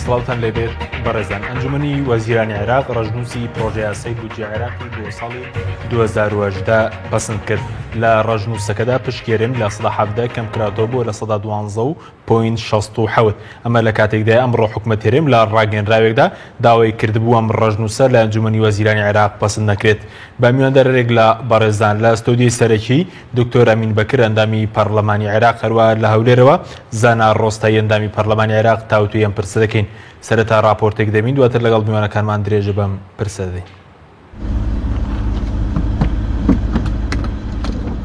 سڵاوتان لێبێت بەڕێزان ئەنجومەنی وەزیرانی عێراق ڕەشنووسی پرۆژەیاسای بودجە عێراقی بۆ ساڵی 2010 پەسند کرد لە ڕەشنووسەکەدا پشکی هەرێم 17% کەم کراتەوە بۆ 12 و point 67 ئەمە لە کاتێکدایە ئەمڕۆ حکومەت هەرێم لە ڕاگەیەنراوێکدا داوای کردبوو ئەم ڕەشنووسە لە ئەنجومەنی وەزیرانی عێراق پەسند نەکرێت. بە میواندارێک لە بەڕێزان لە ستۆدیۆی سەرەکی دکتۆر ئەمین بەکر ئەندامی پەڕلەمانی عێراق هەروە لە هەولێرەوە زانا ڕۆستایی ئەندامی پەڕلەمانی عێراق تاوتوێی ئەم پرسە دەکەین. سەرەتا ڕاپۆرتێک دەبین دواتر لەگەڵ میوانەکانمان درێژە بەم پرسە دەدەین.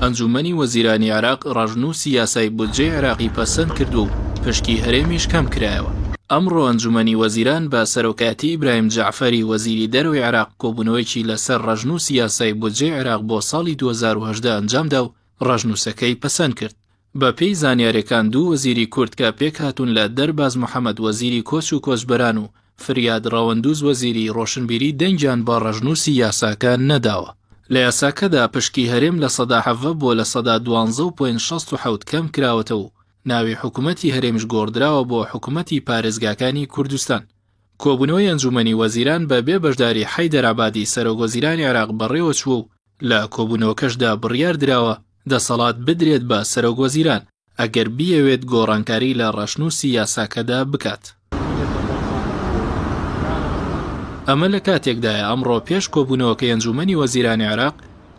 ئەنجوومەنی وەزیرانی عێراق ڕەشنووسی یاسای بودجەی عێراقی پەسەند کردووە و پشکی هەرێمیش کەمکرایەوە. ئەمڕۆ ئەنجوومەنی وەزیران بە سەرۆکایەتی ئیبراهیم جەعفەری وەزیری دەرەوەی عێراق کۆبوونەوەیەکی لەسەر ڕەشنووسی یاسای بودجەی عێراق بۆ ساڵی 2018 ئەنجامدا و ڕەشنووسەکەی پەسەند کرد. بەپێی زانیاریەکان دوو وەزیری کورد کە پێکهاتوون لە دەرباز محەمەد وەزیری کۆچ و کۆچبەران و فریاد ڕەوەندوز وەزیری ڕۆشنبیری دەنگیان بە ڕەشنووسی یاساکە نەداوە. لە یاساکەدا پشکی هەرێم 17% بۆ 12 و point 67 کەم کراوەتەوە و ناوی حکومەتی هەرێمیش گۆڕدراوە بۆ حکومەتی پارێزگاکانی کوردستان. کۆبوونەوەی ئەنجوومەنی وەزیران بە بێ بەشداری حەیدەر عەبادی سەرۆکوەزیرانی عێراق بەڕێوەچووە و لە کۆبوونەوەکەشدا بڕیار دراوە دەسەڵات بدرێت بە سەرۆکوەزیران ئەگەر بیەوێت گۆڕانکاری لە ڕەشنووسی یاساکەدا بکات. ئەمە لە کاتێکدایە ئەمڕۆ پێش کۆبوونەوەکەی ئەنجوومەنی وەزیرانی عێراق،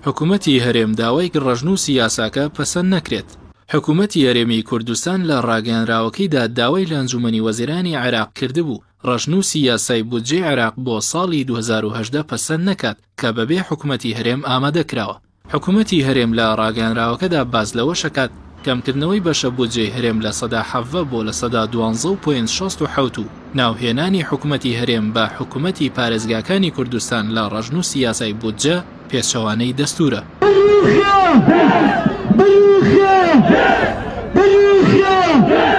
حکومەتی هەرێم داوای کرد ڕەشنووسی یاساکە پەسەند نەکرێت. حکومەتی هەرێمی کوردستان لە ڕاگەیەنراوەکەیدا داوای لە ئەنجوومەنی وەزیرانی عێراق کردبوو ڕەشنووسی یاسای بودجەی عێراق بۆ ساڵی 2018 پەسەند نەکات کە بەبێ حکومەتی هەرێم ئامادە کراوە. حکومەتی هەرێم لە ڕاگەیەنراوەکەدا باس لەوەشەکات، کەمکردنەوەی بەشە بودجەی هەرێم 17% بۆ 12 و point 67 و ناوهێنانی حکومەتی هەرێم بە حکومەتی پارێزگاکانی کوردستان لە ڕەشنووسی یاسای بودجە پێچەوانەی دەستوورە.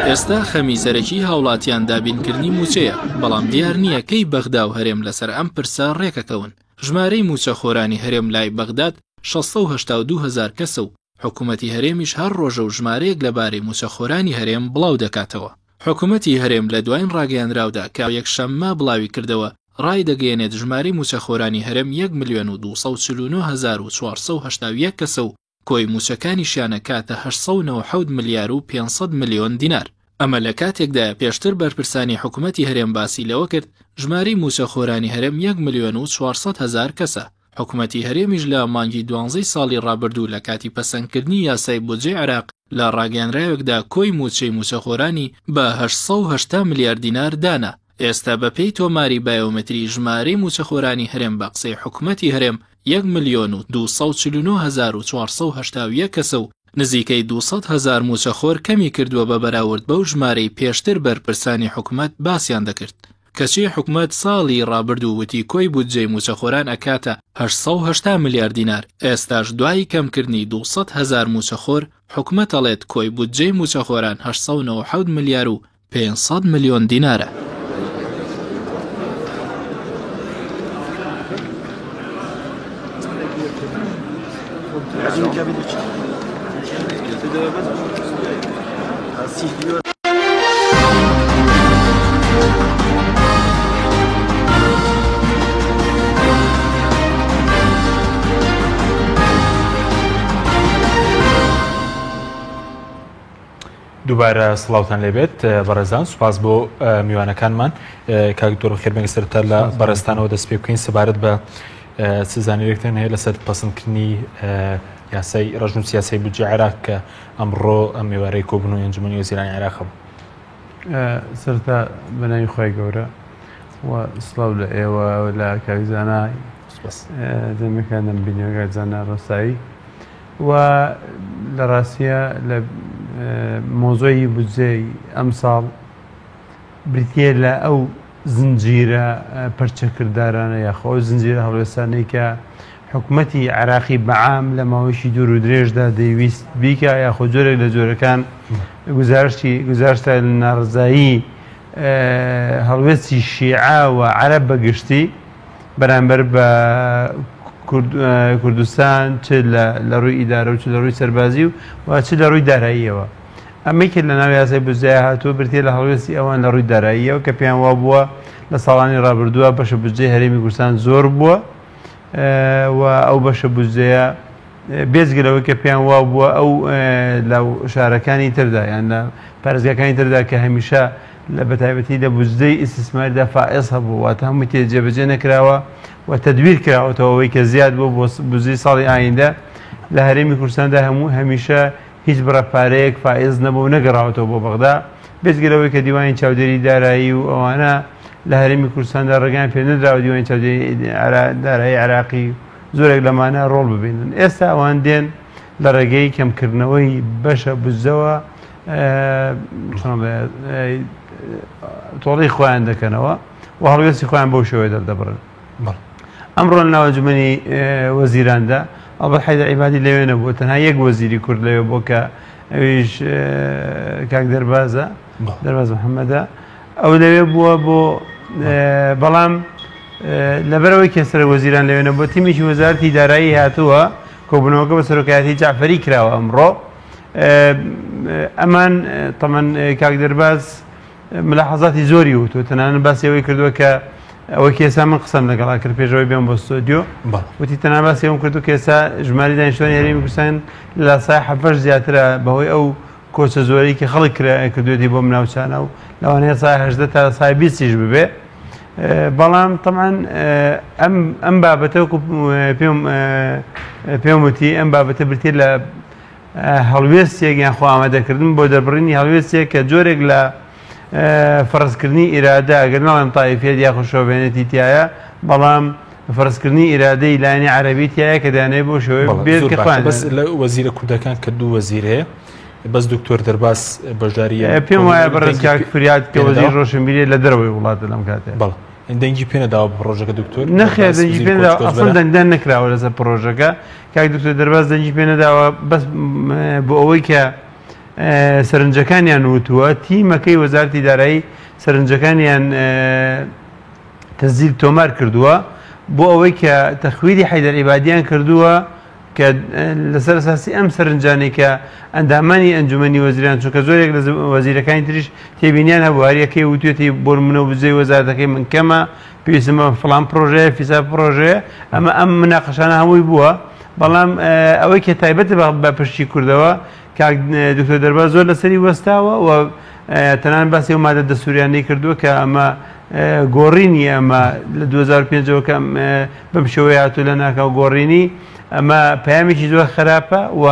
ئێستا خەمی سەرەکی هاوڵاتیان دابینکردنی مووچەیە، بەڵام دیار نییە کەی بەغدا و هەرێم لەسەر ئەم پرسە ڕێکەکەون. ژمارەی مووچەخۆرانی هەرێم لای بەغداد 682 هەزار کەسە و حکومەتی هەرێمیش هەر ڕۆژە و ژمارەیەک لەبارەی مووچەخۆرانی هەرێم بڵاو دەکاتەوە. حکومەتی هەرێم لە دواین ڕاگەیەنراودا کە یەکشەممە بڵاوی کردەوە ڕایدەگەیەنێت ژمارەی مووچەخۆرانی هەرێم یەک ملیۆن و 249 هەزار و 481 کەسە و کۆی مووچەکانیشیان ئەکاتە 897 ملیار و 500 ملیۆن دینار. ئەمە لە کاتێکدایە پێشتر بەرپرسانی حکومەتی هەرێم باسی لەوە کرد ژمارەی مووچەخۆرانی هەرێم یەک ملیۆن و 400 هەزار کەسە. حکومەتی هەرێمیش لە مانگی دوانزەی ساڵی ڕابردوو لە کاتی پەسەندکردنی یاسای بودجەی عێراق لە ڕاگەیەنراوێکدا کۆی مووچەی مووچەخۆرانی بە 880 ملیار دینار دانا. ئێستا بەپێی تۆماری بایۆمەتری ژمارەی مووچەخۆرانی هەرێم بە قسەی حکومەتی هەرێم یەک ملیۆن و 249 هەزار و 481 کەسە و نزیکەی 200 هەزار مووچەخۆر کەمی کردووە بە بەراورد بەو ژمارەی پێشتر بەرپرسانی حکومەت باسیان دەکرد. کەچی حکومەت ساڵی ڕابردوو وتی کۆی بودجەی مووچەخۆران ئەکاتە 880 ملیار دینار، ئێستاش دوای کەمکردنی 200 هەزار مووچەخۆر حکومەت ئەڵێت کۆی بودجەی مووچەخۆران 897 ملیار و 500 ملیۆن دینارە. دووبارە سڵاوتان لێبێت بەڕێزان سوپاس بۆ میوانەکانمان کاک دکتۆر بەخێربێن سەرەتا لە بەڕێزتانەوە دەست پێ بکەین سەبارەت بە چ زانیاریەکتان هەیە لەسەر پەسەندکردنی یاسای ڕەشنووسی یاسای بودجەی عێراق کە ئەمڕۆ ئەم ئێوارەی کۆبوونەوەی ئەنجومەنی وەزیرانی عێراق هەبوو. سەرەتا بە ناوی خوای گەورە و سڵاو لە ئێوە لە کاک زانا دەمێکە نەمبینیوە کاک زانا ڕۆستایی و لە ڕاستیە لە مۆزۆی بودجەی ئەمساڵ بریتییە لە ئەو زنجیرە پەرچەکردارانە یاخۆ ئەو زنجیرە هەڵوێستانەی کە حکومەتی عێراقی بەعام لە ماوەیەکی دوور و درێژدا دەیویست بیکا یاخۆ جۆرێک لە جۆرەکان گوزارشتی گوزارشتە لە ناڕەزایی هەڵوێستی شیعە و عەرەب بە گشتی بەرامبەر بە کوردستان چ لە ڕووی ئیدارە و چ لە ڕووی سەربازی و چ لە ڕووی داراییەوە. ئەمەی کە لەناو یاسای بودجەیا هاتووە بریتییە لە هەڵوێستی ئەوان لە ڕووی داراییەوە کە پێیان وابووە لە ساڵانی ڕابردووە بەشە بودجەی هەرێمی کوردستان زۆر بووە و ئەو بەشە بودجەیە بێجگە لەوەی کە پێیان وابووە ئەو لە شارەکانی تردا یان لە پارێزگاکانی تردا کە هەمیشە لە بەتایبەتی لە بودجەی ئیستیسماریدا فائز هەبوو واتە هەمووی تێ جێبەجێ نەکراوە و تەدویر کراوەتەوە ئەوەی کە زیاد بوو بۆ بودجەی ساڵی ئایندە لە هەرێمی کوردستاندا هەموو هەمیشە هیچ بڕە پارەیەک فائز نەبوو و نەگەڕاوەتەوە بۆ بەغدا، بێجگە لەوەی کە دیوانی چاودێری دارایی و ئەوانە لە هەرێمی کوردستاندا ڕێگەیان پێ نەدراوە دیوانی چاودێری دارایی عێراقی زۆرێک لەمانە ڕۆڵ ببینن. ئێستا ئەوان دێن لە ڕێگەی کەمکردنەوەی بەشە بودجەوە تۆڵەی خۆیان دەکەنەوە و هەڵوێستی خۆیان بەو شێوەیە دەردەبڕن. ئەمڕۆ لە ناو ئەنجومەنی وەزیراندا ئەڵبەت حەیدەر عیبادی لەوێ نەبوو تەنها یەک وەزیری کورد لەوێ بوو کە ئەویش کاک دەربازە دەرباز محەممەدە ئەو لەوێ بووە بۆ بەڵام لەبەرەوەی کە سەرۆک وەزیران لەوێ نەبووە تیمێکی وەزارەتی دارایی هاتووە کۆبوونەوەکە بە سەرۆکایەتی جەعفەری کراوە ئەمڕۆ ئەمان تەمەن کاک دەرباز ملاحەزاتی زۆری وتووە تەنانەت باسی ئەوەی کردووە کە ئەوەی کە ئێستا من قسەم لەگەڵا کرد پێشەوەی بێم بۆ ستۆدیۆ وتی تەنها باسی ئەوم کردو کە ئێستا ژماری دانیشتوانی هەرێمی کوردستان لە سای حەفەش زیاترە بەهۆی ئەو کۆچە زۆرەی کە خەڵک کردوێتی بۆم ناوچانە و لەوانەیە سای هەژدە تا سای بیستیش ببێ بەڵام تەمان ئەم ئەم بابەتە وەکو پێم پێم وتی ئەم بابەتە بریتیە لە هەڵوێستێک یان خۆ ئامادەکردن بۆ دەربڕینی هەڵوێستێک کە جۆرێک لە فەرزکردنی ئیرادە ئەگەر نەڵێم تایفیەت یاخود شۆڤێنێتی تایە بەڵام فەرزکردنی ئیرادەی لایەنی عەرەبی تایە کە دانەیە بۆ شێوەی بێت کە خۆیان بەس لە وەزیرە کوردەکان کە دوو وەزیر هەیە بەس دکتۆر دەرباز بەشداری پێم وایە بەڕێز کاک فریاد کە وەزیر ڕۆشنبیریە لە دەرەوەی وڵاتە لەم کاتە. بەڵێ دەنگی پێ نەداوە بە پڕۆژەکە دکتۆر؟ نەخێر دەنگی پێ نەداوە ئەسڵەن دەنگدان نەکراوە لەسەر پڕۆژەکە کاک دکتۆر دەرباز دەنگی پێ نەداوە بەس بۆ ئەوەی کە سەرنجەکانیان وتووە تیمەکەی وەزارتی دارایی سەرنجەکانیان تەزیل تۆمار کردووە بۆ ئەوەی کە تەخویری حەیدەر عیبادیان کردووە کە لەسەر ئەساسی ئەم سەرنجانەی کە ئەندامانی ئەنجومەنی وەزیران چونکە زۆرێک لە وەزیرەکانی تریش تێبینیان هەبوو هەریەکەی وتوێتی بۆ نمونە بودجەی وەزارەتەکەی من کەمە پێویستم بە فڵان پرۆژەیە فیسا پرۆژەیە ئەمە ئەم مناقەشانە هەمووی بووە بەڵام ئەوەی کە تایبەتە بە پشتی کوردەوە کاک دکتۆر دەرباز زۆر لەسەری وەستاوە و تەنانەت باسی ئەو مادە دەستوریانەی کردووە کە ئەمە گۆڕینی ئەمە لە 2005ەوە کە بەم شێوەیە هاتوو لە ناکاو گۆڕینی ئەمە پەیامێکی زۆر خراپە و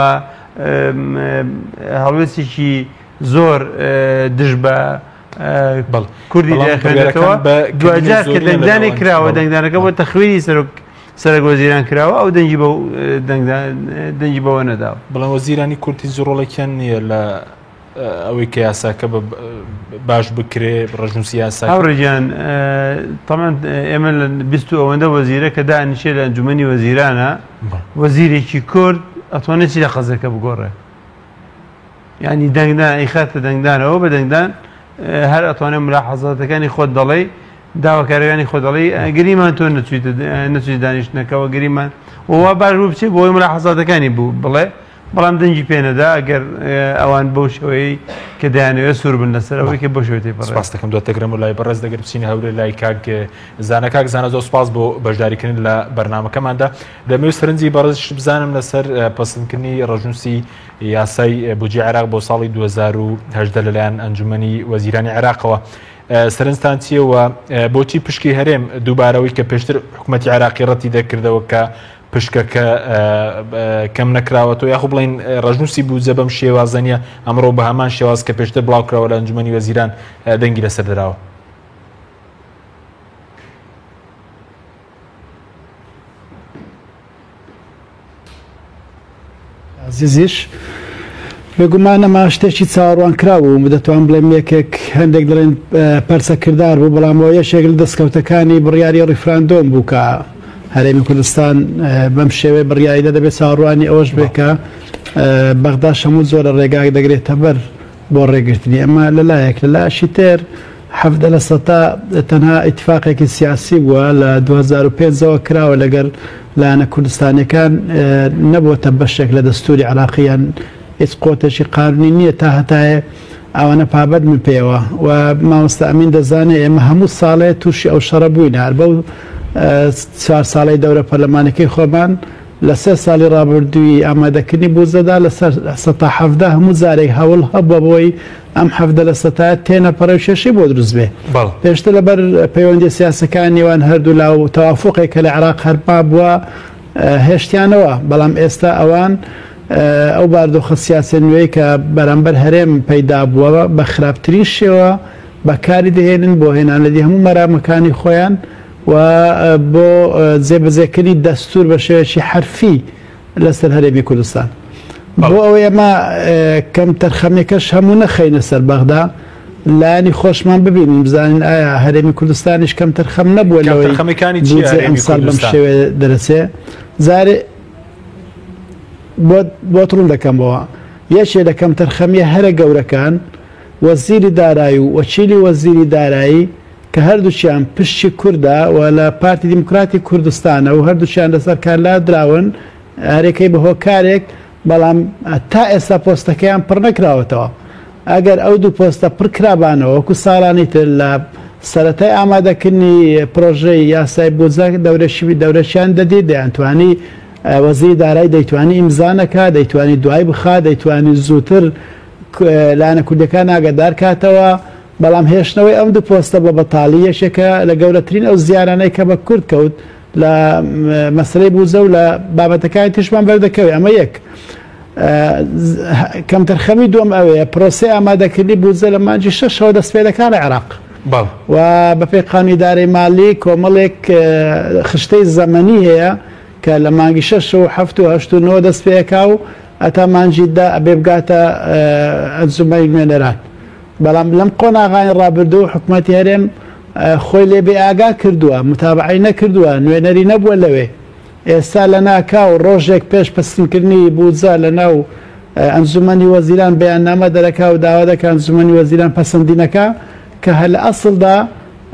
هەڵوێستێکی زۆر دژ بە کوردی دەخوێنێتەوە دوجار کە دەنگدانێک کراوە دەنگدانەکە بۆ تەخویری سەرۆک سەرەک وەزیران کراوە ئەو دەنگی بە دەنگی بەوە نەداوە. بەڵام وەزیرانی کورد هیچ ڕۆڵێکیان نییە لە ئەوەی کە یاساکە بە باش بکرێ ڕژنووسی یاسا هاوڕێ گیان تەمان ئێمە لە 20 ئەوەندە وەزیرە کە دانیشێ لە ئەنجومەنی وەزیرانە وەزیرێکی کورد ئەتوانێت چی لە قەزەکە بگۆڕێ ینی دەنگدان ئەیخاتە دەنگدانەوە بە دەنگدان هەر ئەتوانێت ملاحەزاتەکانی خۆت دەڵێی داواکاریەکانی خۆت دەڵێی گریمان تۆ نەچویتە نەچویتە دانیشتنەکەوە گریمان وا باش بوو بچێ بۆی ملاحەزاتەکانی بوو بڵێ بەڵام دەنگی پێ نەدا ئەگەر ئەوان بەو شێوەیەی کە دەیانەوێت سوور بن لەسەر ئەوەی کە بەو شێوەیە تێپەڕێت. سپاس دەکەم دوات دەگرم و لای بەڕێز دەگەر بچینە هەولێر لای کاک زانا کاک زانا زۆر سپاس بۆ بەشداریکردن لە بەرنامەکەماندا دەمەوێت سەرنجی بەڕێزیش بزانم لەسەر پەسەندکردنی ڕەشنووسی یاسای بودجەی عێراق بۆ ساڵی 2018 لەلایەن ئەنجومەنی وەزیرانی عێراقەوە سەرنجتان چییە و بۆچی پشکی هەرێم دووبارەوەی کە پێشتر حکوومەتی عێراقی ڕەتی دەکردەوە کە پشکەکە کەم نەکراوەتەوە یاخو بڵین ڕژنووسی بودجە بەم شێوازە نیە ئەمڕۆ بە هەمان شێواز کە پێشتر بڵاو کراوە لە ئەنجومەنی وەزیران دەنگی لەسەر دراوە. ئازیزیش بێگومان ئەمە شتێکی چاوەڕوانکراو بوو دەتوان بڵێم یەکێک هەندێک دەڵێن پەرچەکردار بوو بەڵام ئەوە یەکێک لە دەستکەوتەکانی بڕیاری ڕیفراندۆم بوو کە هەرێمی کوردستان بەم شێوەیە بڕیاریدا دەبێت چاوەڕوانی ئەوەش بێت کە بەغداش هەموو جۆرە ڕێگایەک دەگرێتە بەر بۆ ڕێگرتنی ئەمە لەلایەک لەلاشی تر 17 لە سەتا تەنها ئیتفاقێکی سیاسی بووە لە 2005ەوە کراوە لەگەر لایەنە کوردستانیەکان نەبووەتە بەشێک لە دەستوری عراقیان. هیچ قوتێکی قانونی نییە تا هەتایە ئەوانە پابەند بن پێیەوە و مامۆستا ئەمین دەزانێ ئێمە هەموو ساڵێ تووشی ئەو شەڕە بووینە هەر بەو چوار ساڵەی دەورە پەرلەمانەکەی خۆمان لە سێ ساڵی ڕابردووی ئامادەکردنی بودجەدا لەسەر سەتا 17 هەموو جارێک هەوڵ هەبووە بۆی ئەم 17 لە سەتایە تێنەپەڕێ و کێشەی بۆ دروست بێ. پێشتر لەبەر پەیوەندیە سیاسەکان نێوان هەردوو لا و تەوافوقێک کە لە عێراق هەر مابووە هێشتیانەوە، بەڵام ئێستا ئەوان ئەو باردۆخە سیاسیە نوێی کە بەرامبەر هەرێم پەیدا بووە بە خراپترین شێوە بەکاری دەهێنن بۆ هێنانەدی هەموو مەرامەکانی خۆیان و بۆ جێبەجێکردنی دەستور بە شێوەیەکی حەرفی لەسەر هەرێمی کوردستان. بۆ ئەوەی ئەمە کەم تەرخەمیەکەش هەموو نەخەینە سەر بەغدا لایەنی خۆشمان ببینین بزانین ئایا هەرێمی کوردستانیش کەم تەرخەم نەبووە لەوەی کەمتەرخەمیەکانی چییە بودجەی هەرێمی ئەمساڵ بەم کوردستان؟ شێوەیە دەرەچێ جارێ بۆت بۆت ڕوون دەکەمەوە یەکێ لە کەمتەرخەمیە هەرە گەورەکان وەزیری دارایی و وەکیلی وەزیری دارایی کە هەردووکیان پشکی کوردە و لە پارتی دیموکراتی کوردستانە و هەردووکیان لەسەر کار لادراون هەرێکەی بە هۆکارێک بەڵام تا ئێستا پۆستەکەیان پڕ نەکراوەتەوە. ئەگەر ئەو دوو پۆستە پڕ کرابانەوە وەکو ساڵانی تر لە سەرەتای ئامادەکردنی پرۆژەی یاسای بودجە دەورەشیان دەدی دەیانتوانی وەزیری دارایی دەیتوانی ئیمزا نەکا دەیتوانی دوای بخا دەیتوانی زووتر لایەنە کوردیەکان ئاگادار کاتەوە بەڵام هێشتنەوەی ئەم دوو پۆستە بە بەتاڵی یەکێکە لە گەورەترین ئەو زیانانەی کە بە کورد کەوت لە مەسەلەی بوزە و لە بابەتەکانی تریشمان بەردەکەوێت ئەمە یەک کەمتەرخەمی دووەم ئەوەیە پرۆسەی ئامادەکردنی بودجە لە مانگی شەشەوە دەست پێ دەکات لە عێراق و بەپێی قانونی ئیدارەی مالی کۆمەڵێک خشتەی زەمەنی هەیە کە لە مانگی شەش و حەفت و هەشت و نۆ دەست پێ ئەکا و هەتا مانگی دە ئەبێ بگاتە ئەنجومەنی نوێنەران. بەڵام لەم قۆناغانی ڕابردوو حکومەتی هەرێم خۆی لێ بێ ئاگا کردووە، متابەعەی نەکردووە، نوێنەری نەبووە لەوێ. ئێستا لەناکاو ڕۆژێک پێش پەسندکردنی بودجە لەناو ئەنجومەنی وەزیران بەیاننامە دەرەکا و داوا دەکا ئەنجومەنی وەزیران پەسەندی نەکا کە هەر لە ئەسڵدا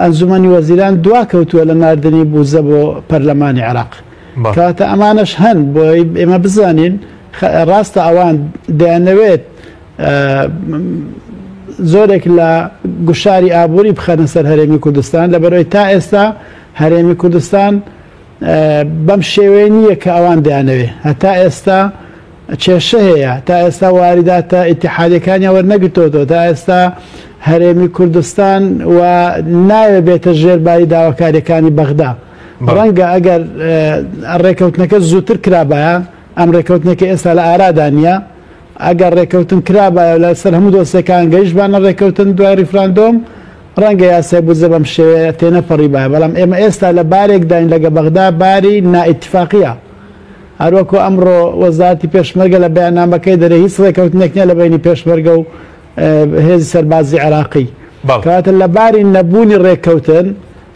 ئەنجومەنی وەزیران دواکەوتووە لە ناردنی بودجە بۆ پەرلەمانی عێراق. کەواتە ئەمانەش هەن بۆی ئێمە بزانین ڕاستە ئەوان دەیانەوێت زۆرێک لە گوشاری ئابووری بخەنە سەر هەرێمی کوردستان لەبەرەوەی تا ئێستا هەرێمی کوردستان بەم شێوەیە نییە کە ئەوان دەیانەوێ هەتا ئێستا کێشە هەیە تا ئێستا واریداتە ئیتحادەکانیان وەرنەگرتووەتەوە تا ئێستا هەرێمی کوردستان و ناوێ بێتە ژێر باری داواکاریەکانی بەغدا ڕەنگە ئەگەر ڕێکەوتنەکە زووتر کرابایە ئەم ڕێکەوتنەکە ئێستا لە ئارادا نییە ئەگەر ڕێکەوتن کرابایە و لەسەر هەموو دۆسیەکان گەیشتبانە ڕێکەوتن دوای ڕیفراندۆم، ڕەنگە یاسای بودجە بەم شێوەیە تێنەپەڕیبایە، بەڵام ئێمە ئێستا لە بارێکداین لەگە بەغدا باری نائیتیفاقییە. هەروەکو ئەمڕۆ وەزارەتی پێشمەرگە لە بەیاننامەکەی دەرێ هیچ ڕێکەوتنێک نییە لە بەینی پێشمەرگە و هێزی سەربازی عێراقی. کەواتە لە باری نەبوونی ڕێککەوتن،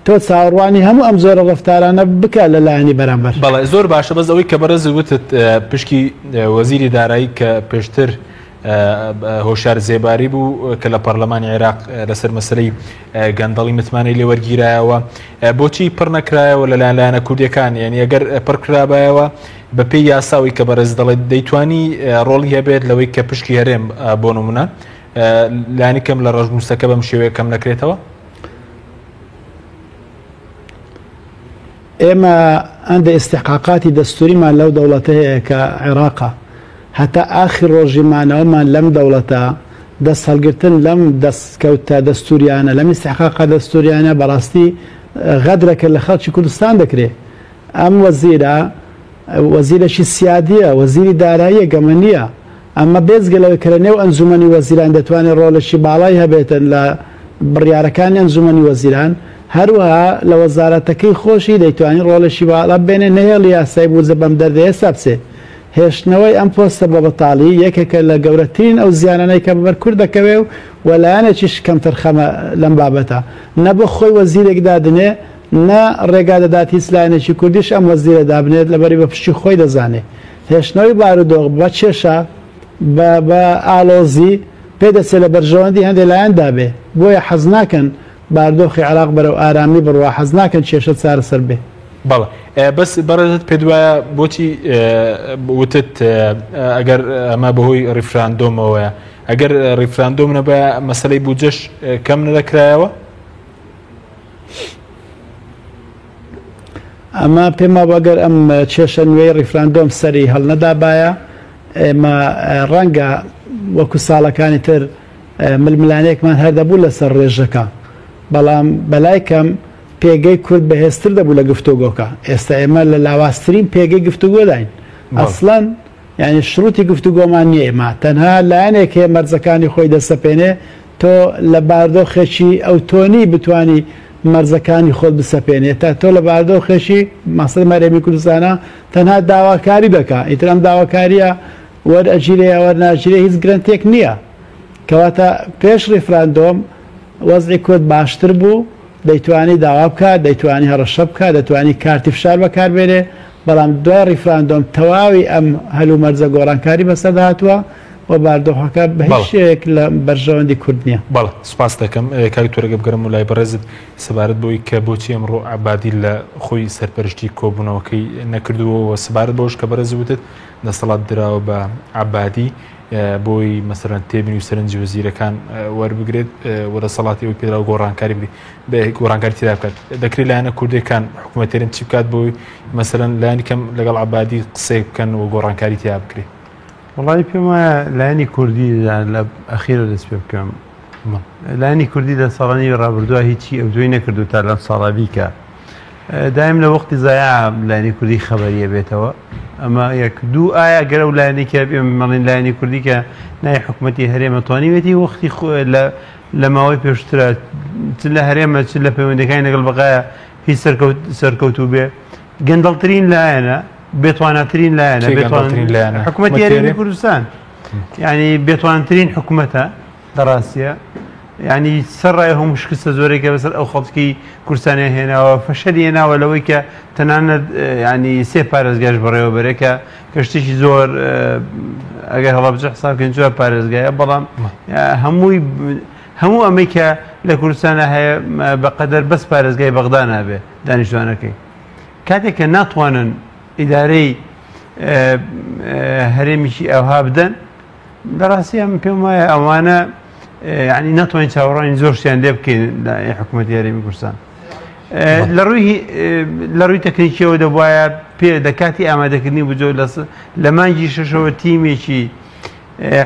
تۆ چاوەڕوانی هەموو ئەم جۆرە ڕەفتارانە بکە لە لایەنی بەرامبەر. بەڵێ زۆر باشە بەس ئەوەی کە بەڕێزت وتت پشکی وەزیری دارایی کە پێشتر هۆشار زێباری بوو کە لە پەرلەمانی عێراق لەسەر مەسلەی گەندەڵی متمانەی لێوەرگیرایەوە بۆچی پڕ نەکرایەوە لەلایەن لایەنە کوردیەکان یعنی ئەگەر پڕ کرابایەوە بەپێی یاساوی کە بەڕێز دەڵێت دەیتوانی ڕۆڵی هەبێت لەوەی کە پشکی هەرێم بۆ نمونە لانی کەم لە ڕەشنووسەکە بەم شێوەیە کەم نەکرێتەوە؟ ئێمە هەندێ ئیستحقاقاتی دەستوریمان لەو دەوڵەتە هەیە کە عێراقە، هەتا ئاخر ڕۆژی مانەوەمان لەم دەوڵەتە دەست هەڵگرتن لەم دەستکەوتە دەستوریانە، لەم ئیستحقاقە دەستوریانە بەڕاستی غەدرەکە لە خەڵکی کوردستان دەکرێ. ئەم وەزیرە وەزیرێکی سیادیە، وەزیری داراییە، گەمە نییە. ئەمە بێجگە لەوەی کە لە نێو ئەنجومەنی وەزیران دەتوانێت ڕۆڵێکی باڵای هەبێتن لە بڕیارەکانی ئەنجومەنی وەزیران، هەروەها لە وەزارەتەکەی خۆشی دەیتوانی ڕۆڵێکی باڵا ببێنێ نەهێڵی یاسای بودجە بەم دەردە ئێستا بچێ. هێشتنەوەی ئەم پۆستە بە بەتاڵی یەکێکە لە گەورەترین ئەو زیانانەی کە بەبەر کورد دەکەوێ و لایەنێکیش کەمتەرخەمە لەم بابەتە. نە بۆ خۆی وەزیرێک دادنێ، نە ڕێگا دەدات هیچ لایەنێکی کوردیش ئەم وەزیرە دابنێت لەبەری بە پشتی خۆی دەزانێ. هێشتنەوەی بارودۆخ بە کێشە، بە بە ئاڵۆزی، پێدەچێ لە بەرژەوەندی هەندێ لایەندا بێ. بۆیە حەز ناکەن باردۆخی عێراق بەرەو ئارامی بڕوا، حەز ناکەن کێشە چارەسەر بێ. بەڵێ. بەس بەڕێزت پێت وایە بۆچی وتت ئەگەر ئەمە بەهۆی ڕیفراندۆمەوەیە ئەگەر ڕیفراندۆم نەبایە مەسەلەی بودجەش کەم نەدەکرایەوە؟ ئەمە پێم وابوو ئەگەر ئەم کێشە نوێی ڕیفراندۆم سەری هەڵنەدابایە ئێمە ڕەنگە وەکو ساڵەکانی تر ململانێکمان هەر دەبوو لەسەر ڕێژەکە بەڵام بەلای کەم پێگەی کورد بەهێزتر دەبوو لە گفتوگۆکە ئێستا ئێمە لە لاوازترین پێگەی گفتوگۆداین ئەسڵەن یانی شروتی گفتوگۆمان نیە ئێمە تەنها لایەنێک هەیە مەرجەکانی خۆی دەسەپێنێ تۆ لە باردۆخێکی ئەوتۆ نی بتوانی مەرجەکانی خۆت بسەپێنێ تا تۆ لە باردۆخێکی مەسەلەن هەرێمی کوردستانە تەنها داواکاری دەکا ئیتر ئەم داواکاریە وەرئەگیرێ یا وەرناگیرێ هیچ گرەنتێک نییە کەواتە پێش ڕیفراندۆم وەزعی کورد باشتر بوو دەیتوانی داوا بکات، دەیتوانی هەڕەشە بکات، دەتوانی کارتی فشار بەکاربێنێ، بەڵام دوای ڕیفراندۆم تەواوی ئەم هەلومەرجە گۆڕانکاری بەسەردا هاتووە و باردۆخەکە بە هیچ شێوەیەک لە بەرژەوەندی کورد نییە. بەڵێ سوپاست دەکەم کاک تورەگە بگەرم لای بەڕێزت سەبارەت بەوەی کە بۆچی ئەمڕۆ عەبادی لە خۆی سەرپەرشتی کۆبوونەوەکەی نەکردووە و سەبارەت بەوەش کە بەڕێزت وتت دەسەڵات دراوە بە عەبادی بۆی مەسەلەن تێبینی و سەرنجی وەزیرەکان وەربگرێت و دەسەڵاتی ئەوی پێدراوە گۆڕانکاری بگرێت گۆڕانکاری تێدا بکات دەکرێت لایەنە کوردەکان حکوومەت هەرێم چی بکات بۆی مەسەلەن لایەنی کەم لەگەڵ عەبادی قسەیەک بکەن و گۆڕانکاری تیا بکرێت. وەڵی پێم وایە لایەنی کوردی لە ئەخیرە دەست پێ بکەم لایەنی کوردی لە ساڵانی ڕابردووە هیچی ئەوتۆی نەکردو تا لەم ساڵە بیکە دایم لە وەختی زایع لایەنی کوردی خەبەریە بێتەوە ئەمە یەک دوو ئایا گەر ئەو لایەنی کە مەڵین لایەنی کوردی کە نای حکوومەتی هەرێمە توانیوێتی وەختی لە لە ماوەی پێشترا چ لە هەرێمە چ لە پەیوەندەکانی لەگەڵ بەغایە هیچ سەرکەوتوو بێ گەندەڵترین لایەنە بێتواناترین لایەنە بێتوانترین لایەنە حکوومەتی هەرێمی کوردستان یعنی بێتوانترین حکوومەتە لە ڕاستیە یعنی سەر ڕای هەموو شکستە زۆرێک کە بەسەر ئەو خەڵکی کوردستانیان هێناوە فەشەلی هێناوە لەوەی کە تەنانەت ینی سێ پارێزگاش بەڕێوەبەرێ کە کە شتێکی زۆر ئەگەر هەڵەبجە حساب بکەین چوار پارێزگایە بەڵام هەمووی هەموو ئەمەی کە لە کوردستانە هەیە بەقەدەر بەس پارێزگای بەغدا نابێ دانیشتوانەکەی کاتێک کە ناتوانن ئیدارەی هەرێمیکی ئەوها بدەن لە ڕاستیا من پێم وایە ئەوانە یعنی ناتوانین چاوەڕوانی زۆر شتیان لێ بکەین لە حکوومەتی هەرێمی کوردستان لە ڕووی لە ڕووی تەکنیکیەوە دەبواە پێ لە کاتی ئامادەکردنی بجۆ لە مانگی شەشەوە تیمێکی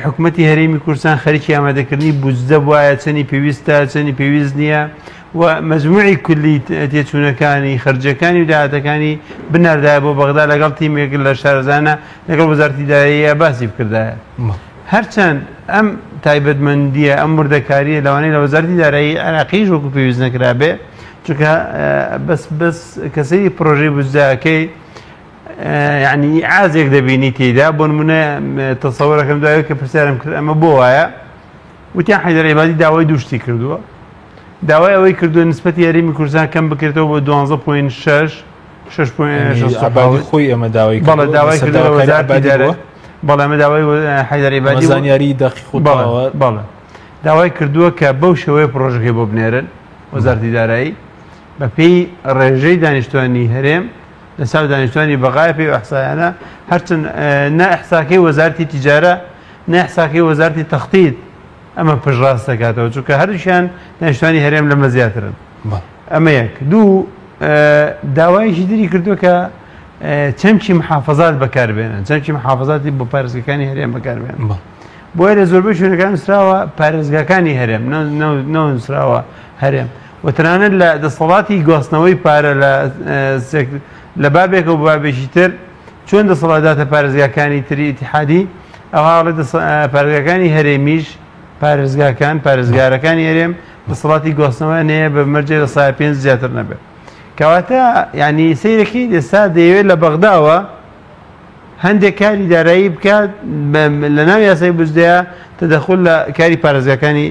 حکوومەتی هەرێمی کوردستان خەریکی ئامادەکردنی بودجە بواە چەنی پێویستە چەنی پێویست نییە و مەجموعی کولی تێچوونەکانی خەرجەکانی و داهاتەکانی بناردایە بۆ بەغدا لەگەڵ تیمێک لە شارەزانە لەگەڵ وەزارەتی داراییە باسی بکردایە. هەرچەند ئەم تایبەتمەندییە، ئەم وردەکارییە لەوانەیە لە وەزارەتی دارایی عێراقیش وەکو پێویست نەکرابێ، چونکە بەس بەس کە سەیری پرۆژەی بودجەکەی یعنی ئازێک دەبینی تێیدا بۆ نمونە تەسەوەرەکەم دوای کە پرسیارم کرد ئەمە بۆ وایە وتیان حەیدەر عیبادی داوای دوو شتی کردووە داوای ئەوەی کردووە نسبەتی هەرێمی کوردستان کەم بکرێتەوە بۆ 12.6 عەبادی خۆی ئەمە داوای بەڵێ داوای کردووە وەزارەتی دارایی بەڵێ ئەمە داوای حەیدەر عیبادی زانیاری دەقیق و تەواوە بەڵێ داوای کردووە کە بەو شێوەیە پرۆژەکەی بۆ بنێرن وەزارەتی دارایی بەپێی ڕێژەی دانیشتوانی هەرێم لە چاو دانیشتوانی بەغای پێی ئەحسایانە هەرچەند نە ئەحساکەی وەزارەتی تیجارە نە ئەحساکەی وەزارەتی تەختیت ئەمە پشتڕاست دەکاتەوە چونکە هەردووکیان دانیشتوانی هەرێم لەمە زیاترن ئەمە یەک دوو داوایەکی تری کردووە کە چەمکی محافظات بەکاربێنن چەمکی محافظاتی بۆ پارێزگەکانی هەرێم بەکاربێن بۆیە لە زۆربەی شوێنەکان نووسراوە پارێزگاکانی هەرێم نەنووسراوە هەرێم و تەنانەت لە دەسەڵاتی گواستنەوەی پارە لە بابێکەوە بابێکی تر چۆن دەسەڵاتداتە پارێزگاکانی تری ئیتیحادی ئەوها پارێزگاکانی هەرێمیش پارێزگاکان پارێزگارەکانی هەرێم دەسەڵاتی گواستنەوەیان هەیە بە مەرجێ لە سایە پێنج زیاتر نەبێت کەواتە یعنی سەیرەکەی ئێستا دەیەوێت لە بەغداوە هەندێک کاری دارایی بکات لە ناو یاسای بودجەیە تەدەخول لە کاری پارێزگاکانی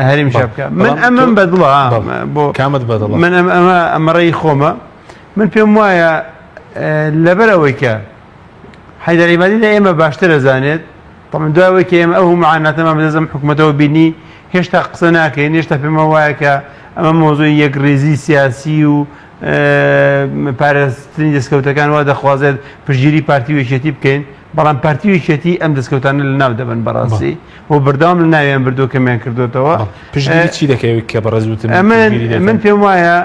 هەرێم بکە من ئەمەم بەدڵە بۆ کامت بەدڵە من ئەمە ئەمەڕێی خۆمە من پێم وایە لەبەر ئەوەی کە حەیدەر عیبادی لە ئێمە باشتر ئەزانێت طبعا دوای ئەوەی کە ئێمە ئەو معاناتەمان بەدەست ئەم حکوومەتەوە بینی هێشتا قسە ناکەین هێشتا پێمان وایە کە ئەمە مۆزۆی یەکڕیزی سیاسی و پاراستنی دەستکەوتەکان وا دەخوازێت پشتگیری پارتی و یەکێتی بکەین، بەڵام پارتی و یەکێتی ئەم دەستکەوتانە لەناو دەبەن بەڕاستی و بەردەوام لە ناویان بردووە کەمیان کردوێتەوە. پشتگیری چی دەکەوێت کە بەڕێز وتم؟ من پێم وایە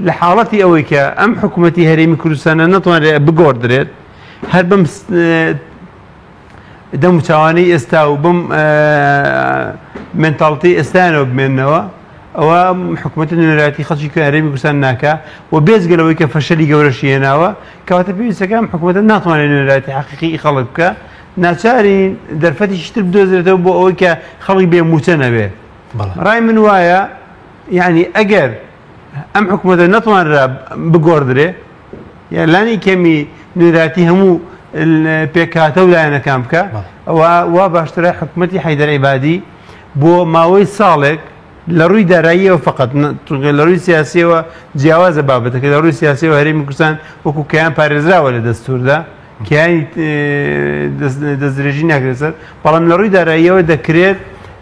لە حاڵەتی ئەوەی کە ئەم حکوومەتی هەرێمی کوردستانە نەتوانرێت بگۆڕدرێت هەر بەم دەم و چاوانەی ئێستا و بەم مێنتاڵتی ئێستایانەوە بمێننەوە ئەوە حکوومەتە نوێنەرایەتی خەڵکی هەرێمی کوردستان ناکا و بێجگە لەوەی کە فەشەلی گەورەشی هێناوە کەواتە پێویستەکە ئەم حکوومەتە ناتوانێت نوێنەرایەتی حەقیقی خەڵک بکە ناچارین دەرفەتێکی تر بدۆزرێتەوە بۆ ئەوەی کە خەڵک بێ مووچە نەبێ ڕای من وایە یعنی ئەگەر ئەم حکوومەتە نەتوانرا بگۆڕدرێ یا لانی کەمی نوێنەرایەتی هەموو پێکهاتە و لایەنەکان بکە ئەوە وا باشترە حکوومەتی حەیدەر عیبادی بۆ ماوەی ساڵێک لە ڕووی داراییەوە فقط لە ڕووی سیاسیەوە جیاوازە بابەتەکە لە ڕووی سیاسیەوە هەرێمی کوردستان وەکو کەیان پارێزراوە لە دەستوردا کیانی دەستدرێژی ناکرێت سەر بەڵام لە ڕووی داراییەوە دەکرێت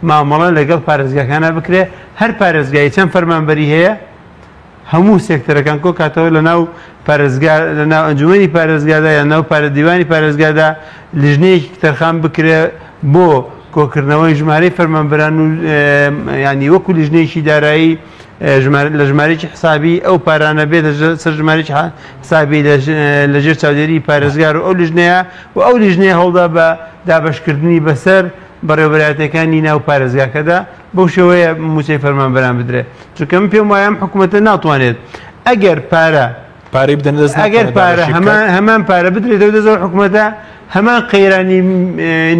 مامەڵە لەگەڵ پارێزگاکانە بکرێت هەر پارێزگای چەند فەرمانبەری هەیە هەموو سێکتەرەکان کۆکاتەوە لە ناو پارێزگا لە ناو ئەنجومەنی پارێزگادا یان ناو پارە دیوانی پارێزگادا لیژنەیەکی تەرخان بکرێ بۆ کۆکردنەوەی ژمارەی فەرمانبەران و ینی وەکو لیژنەیەکی دارایی لە ژمارەیەکی حسابی ئەو پارانە بێت سەر ژمارەیەکی حسابی لە ژێر چاودێری پارێزگار و ئەو لیژنەیە و ئەو لیژنەیە هەوڵدا بە دابەشکردنی بەسەر بەڕێوەبەرایەتەکانی ناو پارێزگاکەدا بەو شێوەیە مووچەی فەرمانبەران بدرێت چونکە من پێم وایە ئەم حکوومەتە ناتوانێت ئەگەر پارە پارەی بدەن دەست ئەگەر پارە هەمان هەمان پارە بدرێتەوە دەست ئەو حکوومەتە هەمان قەیرانی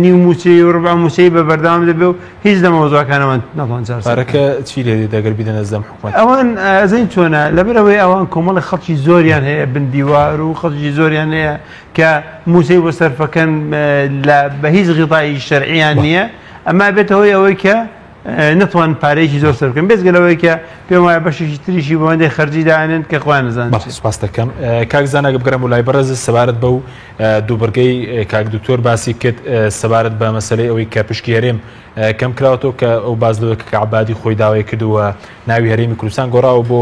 نیو مووچەی و ڕبع مووچەی بە بەردەوام دەبێ و هیچ لە مەوزوعەکانەوە ناتوان چارەسەر پارەکە چی لێ دێت ئەگەر بیدەنە دەست ئەم حکوومەتە؟ ئەوان ئەزین چۆنە لەبەرئەوەی ئەوان کۆمەڵی خەڵکی زۆریان هەیە بن دیوار و خەڵکی زۆریان هەیە کە مووچەی بۆ سەرفەکەن لە بە هیچ غیتایی شەرعیان نییە ئەمە بێتە هۆی ئەوەی کە نەتوان پارەیەکی زۆر سەر بکەن بێجگە لەوەی کە پێم وایە بەشێکی تریشی بۆ هەندێک خەرجی دانێن کە خۆیان نەزانن بەڵێ سوپاس دەکەم کاک زانا بگەڕێم بۆ لای بەڕێز سەبارەت بەو دوو بڕگەی کاک دکتۆر باسی کرد سەبارەت بە مەسەلەی ئەوەی کە پشکی هەرێم کەم کراوەتەوە کە ئەو باز لەوەی کە عەبادی خۆی داوای کردووە ناوی هەرێمی کوردستان گۆڕاوە بۆ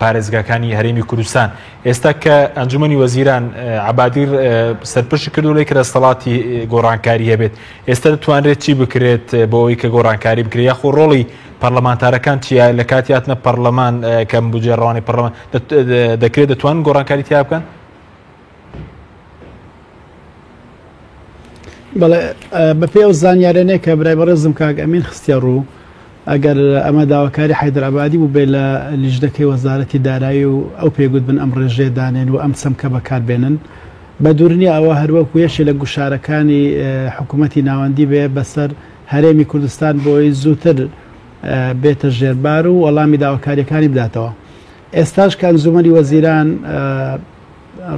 پارێزگاکانی هەرێمی کوردستان ئێستا کە ئەنجومەنی وەزیران عەبادی سەرپشک کردو لێ کە دەستەڵاتی گۆڕانکاری هەبێت ئێستا دەتوانرێت چی بکرێت بۆ ئەوەی کە گۆڕانکاری بکرێت یاخۆ ڕۆڵی پەرلەمانتارەکان چییە لە کاتی هاتنە پەرلەمان کە بودجە ڕەوانەی پەرلەمان دەکرێت دەتوانن گۆڕانکاری تیا بکەن؟ بەڵێ بەپێی ئەو زانیارانەی کە برای بەڕێزم کاک ئەمین خستیە ڕوو ئەگەر ئەمە داواکاری حەیدەر عەبادی بووبێ لە لیژنەکەی وەزارەتی دارایی و ئەو پێی گوتبن ئەم ڕێژەیە دانێن و ئەم چەمکە بەکار بێنن بە دوور نییە ئەوە هەر وەکو یەکێ لە گوشارەکانی حکوومەتی ناوەندی بێ بەسەر هەرێمی کوردستان بۆی زووتر بێتە ژێربار و وەڵامی داواکاریەکانی بداتەوە. ئێستاش کە ئەنجوومەنی وەزیران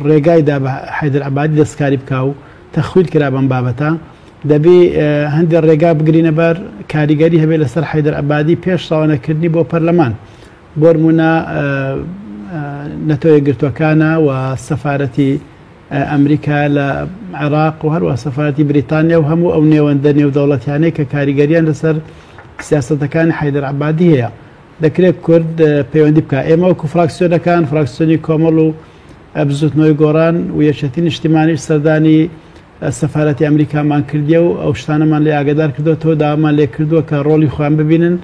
ڕێگای دا بە حەیدەر عەبادی دەستکاری بکا و تەخویل کرا بەم بابەتە، دەبی هەندێ ڕێگا بگرینە بەر کاریگەری هەبێ لەسەر حەیدەر عەبادی پێش ڕەوانەکردنی بۆ پەرلەمان. بۆنمونە نەتەوە یەکگرتووەکانە و سەفارەتی ئەمریکا لە عێراق و هەروە سەفارەتی بریتانیا و هەموو ئەو نێوەندە نێودەوڵەتیانەی کە کاریگەریان لەسەر سیاسەتەکانی حەیدەر عەبادی هەیە. دەکرێت کورد پەیوەندی بکات. ئێمە وەکو فراکسیۆنەکان، فراکسیۆنی کۆمەڵ و بزوتنەوەی گۆڕان و یەکێتی نیشتیمانیش سەردانی سەفارەتی ئەمریکامان کردیە و ئەو شتانەمان لێ ئاگادار کردوەتەوە، داوامان لێ کردووە کە ڕۆڵی خۆیان ببینن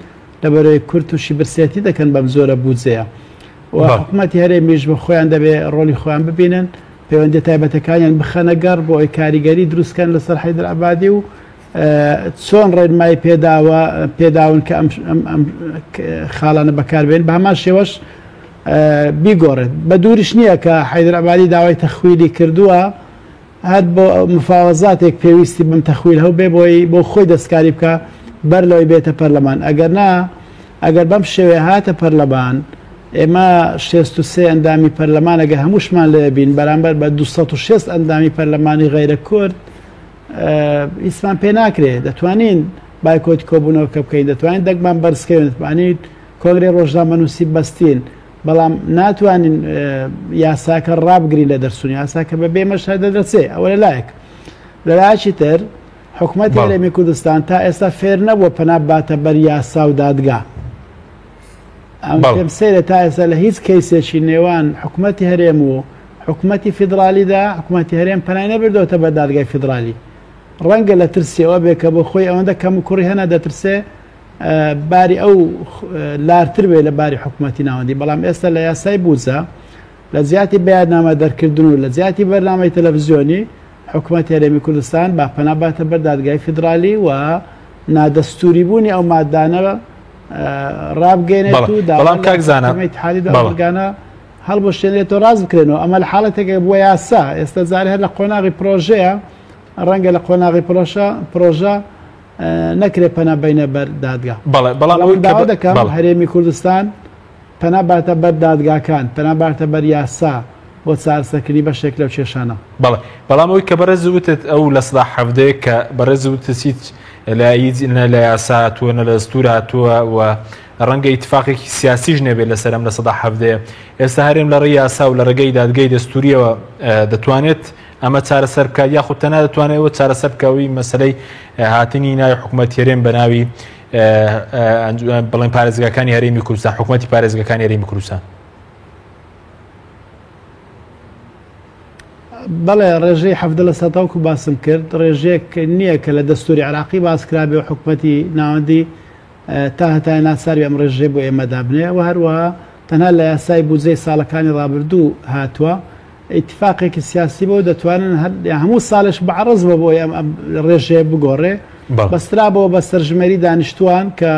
لەبەرەوەی کورد تووشی برسێتی دەکەن بەم جۆرە بودجەیە و حکومەتی هەرێمیش بە خۆیان دەبێ ڕۆڵی خۆیان ببینن، پەیوەندیە تایبەتەکانیان بخەنە گەڕ بۆ ئەوەی کاریگەری دروست کەن لەسەر حەیدەر عەبادی و چۆن ڕێنمایی پێداوە پێداون کە ئەم خاڵانە بەکاربێن بە هەمان شێوەش بیگۆڕێت بە دووریش نییە کە حیدر عبادی داوای تەخویلی کردووە هەر بۆ مفاوەزاتێک پێویستی بم تەخویل هەو بێ بۆی بۆ خۆی دەستکاری بکە بەر لەوەی بێتە پەرلەمان ئەگەر نا ئەگەر بەم شێوێ هاتە پەرلەمان ئێمە 63 ئەندامی پەرلەمان ئەگە هەمووشمان لێ بین بەرامبەر بە 260 ئەندامی پەرلەمانی غیرە کورد هیچمان پێ ناکرێ دەتوانین بایکۆتی کۆبوونەوەکە بکەین دەتوانین دەنگمان بەرزکەین دەتوانین کۆنگرەی ڕۆژنامەنووسی بەستین بەڵام ناتوانین یاساکە ڕابگرین لە دەرچوون یاساکە بە بێ مەش هەر دەدەچێ ئەوە لەلایەک لەلایەکی تر حکوومەتی هەرێمی کوردستان تا ئێستا فێر نەبووە پەنا باتە بەر یاسا و دادگا. ئەم پێم سەیرە تا ئێستا لە هیچ کەیسێکی نێوان حکومەتی هەرێم و حکومەتی فیدرالیدا حکومەتی هەرێم پەنای نەبردۆتە بەر دادگای فیدرالی. ڕەنگە لە ترسی ئەوە بێ کە بۆ خۆی ئەوەندە کەم و کوڕی هەنە دەترسێ باری ئەو لارتر بێ لە باری حکومەتی ناوەندی بەڵام ئێستا لە یاسای بودجە لە جیاتی بەیاننامە دەرکردن و لە جیاتی بەرنامەی تەلەڤزیۆنی حکومەتی هەرێمی کوردستان با پەنا باتە بەر دادگای فیدرالی و نادەستوری بوونی ئەو مادانە ڕابگەێنێت و بەڵام کاک زانا اتحادی دەگانە هەڵبوەشێنرێتەوە ڕاست بکرێنەوە ئەمە لە حاڵەتێکە بووە یاسا ئێستا جارێ هەر لە قۆناغی پرۆژەیە ڕەنگە لە قۆناغی پرۆشە پرۆژە نەکرێ پەنا بینە بەر دادگا بەڵێ بەڵام ئەوەی داوا دەکەم هەرێمی کوردستان پەنا باتە بەر دادگاکان پەنا باتە بەر یاسا بۆ چارەسەرکردنی بەشێک لەو کێشانە. بەڵێ بەڵام ئەوەی کە بەڕێز وتت ئەو 17% کە بەڕێز وتت هیچ لە هیچ نە لە یاسا هاتووە نە لە دەستوور هاتووە و ڕەنگە ئیتفاقێکی سیاسیش نەبێت لەسەر ئەم 17%. ئێستا هەرێم لە ڕێی یاسا و لە ڕێگەی دادگەی دەستووریەوە دەتوانێت ئەمە چارەسەر بکات یاخود تەنها دەتوانێت ئەوە چارەسەر بکەوی مەسلەی هاتنی ناوی حکوومەت هەرێم بە ناوی بڵێن پارێزگاکانی هەرێمی کوردستان حکوومەتی پارێزگەکانی هەرێمی کوردستان. بەڵێ ڕێژەی 17 لە سەتاوکو باسم کرد ڕێژەیەک نییە کە لە دەستوری عراقی باس کرابێ و حکوومەتی ناوەندی تا هەتایە ناچار بێ ئەم ڕێژەیە بۆ ئێمە دابنێ و هەروەها تەنها لە یاسای بودجەی ساڵەکانی ڕابردوو هاتووە ئیتفاقێکی سیاسی بۆ دەتوانن هەموو ساڵێش بە عەڕز بە بۆی ئەم ڕێژەیە بگۆڕێ بەسترابەوە بە سەرژمێری دانیشتووان کە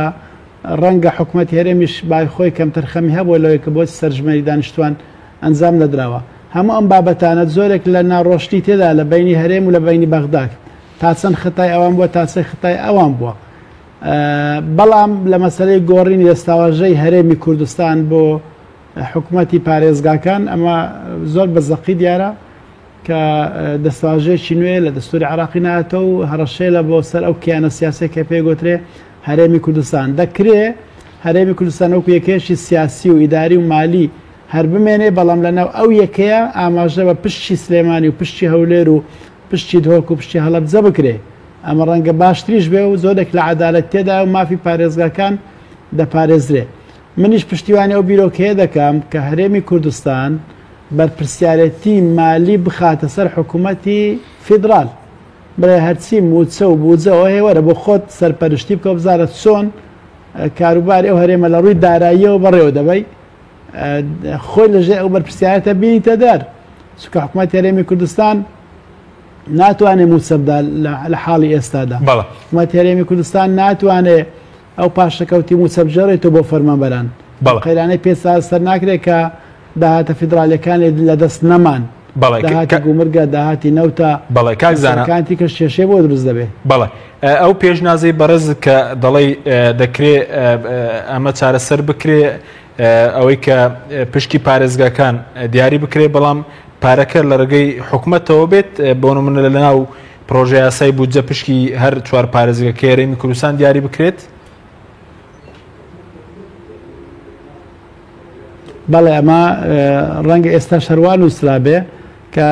ڕەنگە حکوومەتی هەرێمیش بای خۆی کەمتەرخەمی هەبووە لەوەی کە بۆچ سەرژمێری دانیشتووان ئەنجام نەدراوە. هەموو ئەم بابەتانە جۆرێک لە ناڕۆشنی تێدا لە بەینی هەرێم و لە بەینی بەغدا تا چەند خەتای ئەوان بووە تا چەند خەتای ئەوان بووە. بەڵام لە مەسەلەی گۆڕینی دەستاواژەی هەرێمی کوردستان بۆ حکومەتی پارێزگاکان ئەمە زۆر بە زەقی دیارە کە دەستاواژەیەکی نوێ لە دەستوری عراقی ناتەوە و هەڕەشەیە لە بۆ سەر ئەو کیانە سیاسیە کە پێی گوترێ هەرێمی کوردستان. دەکرێ هەرێمی کوردستان وەکو یەکەیەکی سیاسی و ئیداری و مالی هەر بمێنێ، بەڵام لەناو ئەو یەکەیە ئاماژە بە پشکی سلێمانی و پشکی هەولێر و پشکی دهۆک و پشکی هەڵەبجە بکرێ. ئەمە ڕەنگە باشتریش بێ و زۆرێک لە عەدالەت تێدایە و مافی پارێزگاکان دەپارێزرێ. منیش پشتیوانی ئەو بیرۆکەیە دەکەم کە هەرێمی کوردستان بەرپرسیارێتی مالی بخاتە سەر حکوومەتی فیدرال. بڵێ هەرچی مووچە و بوجەوە هەیە وەرە بۆ خۆت سەرپەرشتی بکە و بزانە چۆن کاروباری ئەو هەرێمە لە ڕووی داراییەوە بەڕێوە دەبەی. خۆی لەژێر ئەو بەرپرسیارێتە بینیتە دەر. چونکە حکوومەتی هەرێمی کوردستان ناتوانێت مووچە بدا لە حاڵی ئێستادا. حکوومەتی هەرێمی کوردستان ناتوانێت ئەو پاشەکەوتی مووچە بگێڕێتەوە بۆ فەرمانبەران. قەیرانەی پێ چارەسەر ناکرێت کە داهاتە فیدرالیەکان لە دەست نەمان. داهاتی گومرگە، داهاتی نەوتە، کاک زانا. کانتی کەش کێشەی بۆ دروست دەبێ. بەڵێ ئەو پێشنازەی بەڕێز کە دەڵێی دەکرێ ئەمە چارەسەر بکرێ ئەوەی کە پشکی پارێزگاکان دیاری بکرێ بەڵام پارەکە لە ڕێگەی حکومەتەوە بێت بۆ نمونە لە ناو پرۆژە یاسای بودجە پشکی هەر چوار پارێزگەکەی هەرێمی کوردستان دیاری بکرێت؟ بەڵێ ئەمە ڕەنگە ئێستا شەروان نووسرابێ کە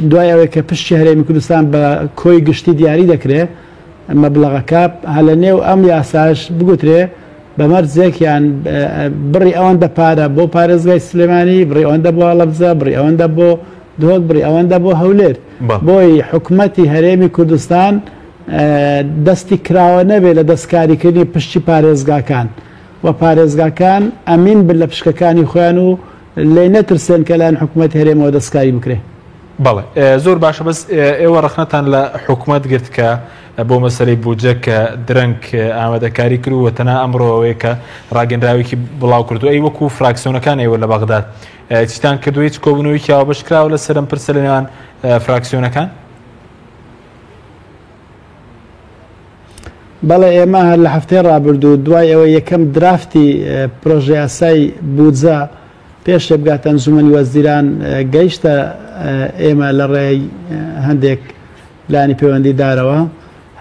دوای ئەوەی کە پشتی هەرێمی کوردستان بە کۆی گشتی دیاری دەکرێ مەبلەغەکە هە لە نێو ئەم یاساش بگوترێ بە مەرجێک یان بڕی ئەوەندە پارە بۆ پارێزگای سلێمانی، بڕی ئەوەندە بۆ هەڵەبجە، بڕی ئەوەندە بۆ دهۆک، بڕی ئەوەندە بۆ هەولێر. بۆی حکومەتی هەرێمی کوردستان دەستی کراوە نەبێ لە دەستکاریکردنی پشکی پارێزگاکان و پارێزگاکان ئەمین بن لە پشکەکانی خۆیان و لێی نەترسێن کە لایەن حکومەتی هەرێمەوە دەستکاری بکرێ. بەڵێ زۆر باشە بەس ئێوە ڕەخنەتان لە حکومەت گرت کە بۆ مەسەلەی بودجە کە درەنگ ئامادەکاری کرد و تەنها ئەمڕۆ ئەوەیە کە ڕاگەنراوێکی بڵاو کردو ئەی وەکو فراکسیۆنەکان ئێوە لە بەغداد چیتان کردو هیچ کۆبوونەوەیەکی هاوبەش کراوە لەسەر ئەم پرسە لە نێوان فراکسیۆنەکان؟ بەڵێ ئێمە هەر لە هەفتەی ڕابردوو دوای ئەوەی یەکەم درافتی پرۆژەیاسای بودجە پێش لە بگاتە ئەنجومەنی وەزیران گەیشتە ئێمە لە ڕێی هەندێک لایەنی پەیوەندیدارەوە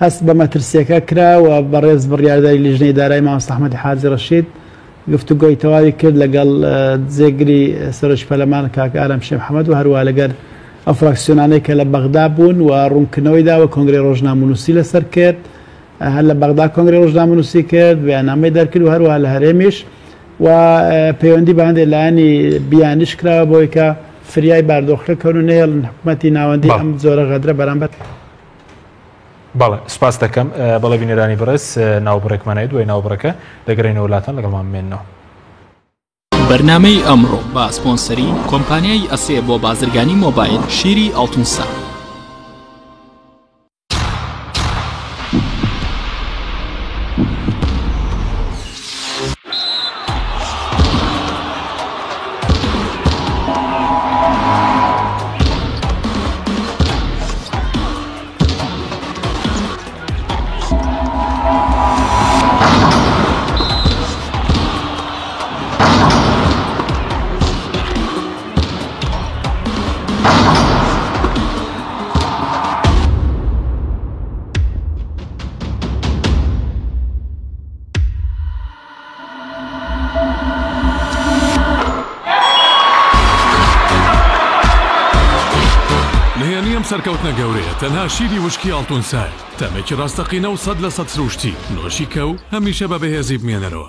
هەست بە مەترسیەکە کرا و بەڕێز بڕیاردەری لیژنەی دارایی مامۆستا ئەحمەدی حاجی ڕەشید گفتوگۆی تەواوی کرد لەگەڵ جێگری سەرۆکی پەرلەمان کاک ئارام شێخ محەمەد و هەروەها لەگەر ئەو فراکسیۆنانەی کە لە بەغدا بوون و ڕوونکردنەوەی دا و کۆنگرەی ڕۆژنامەنووسی لەسەر کرد هەر لە بەغدا کۆنگرەی ڕۆژنامەنووسی کرد بەیاننامەی دەرکرد و هەروەها لە هەرێمیش و پەیوەندی بە هەندێک لایەنی بیانیش کراوە بۆی کە فریای باردۆخەکە کەون و نەهێڵن حکومەتی ناوەندی ئەم جۆرە غەدرە بەرامبەر بەڵێ سپاس دەکەم. بەڵێ بینەرانی بەڕێز ناوبڕێکمان هەیە دوای ناوبڕەکە دەگەڕێینەوە لاتان لەگەڵمان بمێننەوە. بەرنامەی ئەمڕۆ بە سپۆنسەری کۆمپانیای ئەسێ بۆ بازرگانی مۆبایل شیری ئاڵتونسا. نهێنی ئەم سەرکەوتنە گەورەیە تەنها شیری وشکی ئاڵتونسایە، تامێکی ڕاستەقینە و 100% سروشتی، نۆشی کە و هەمیشە بە بەهێزی بمێنەرەوە.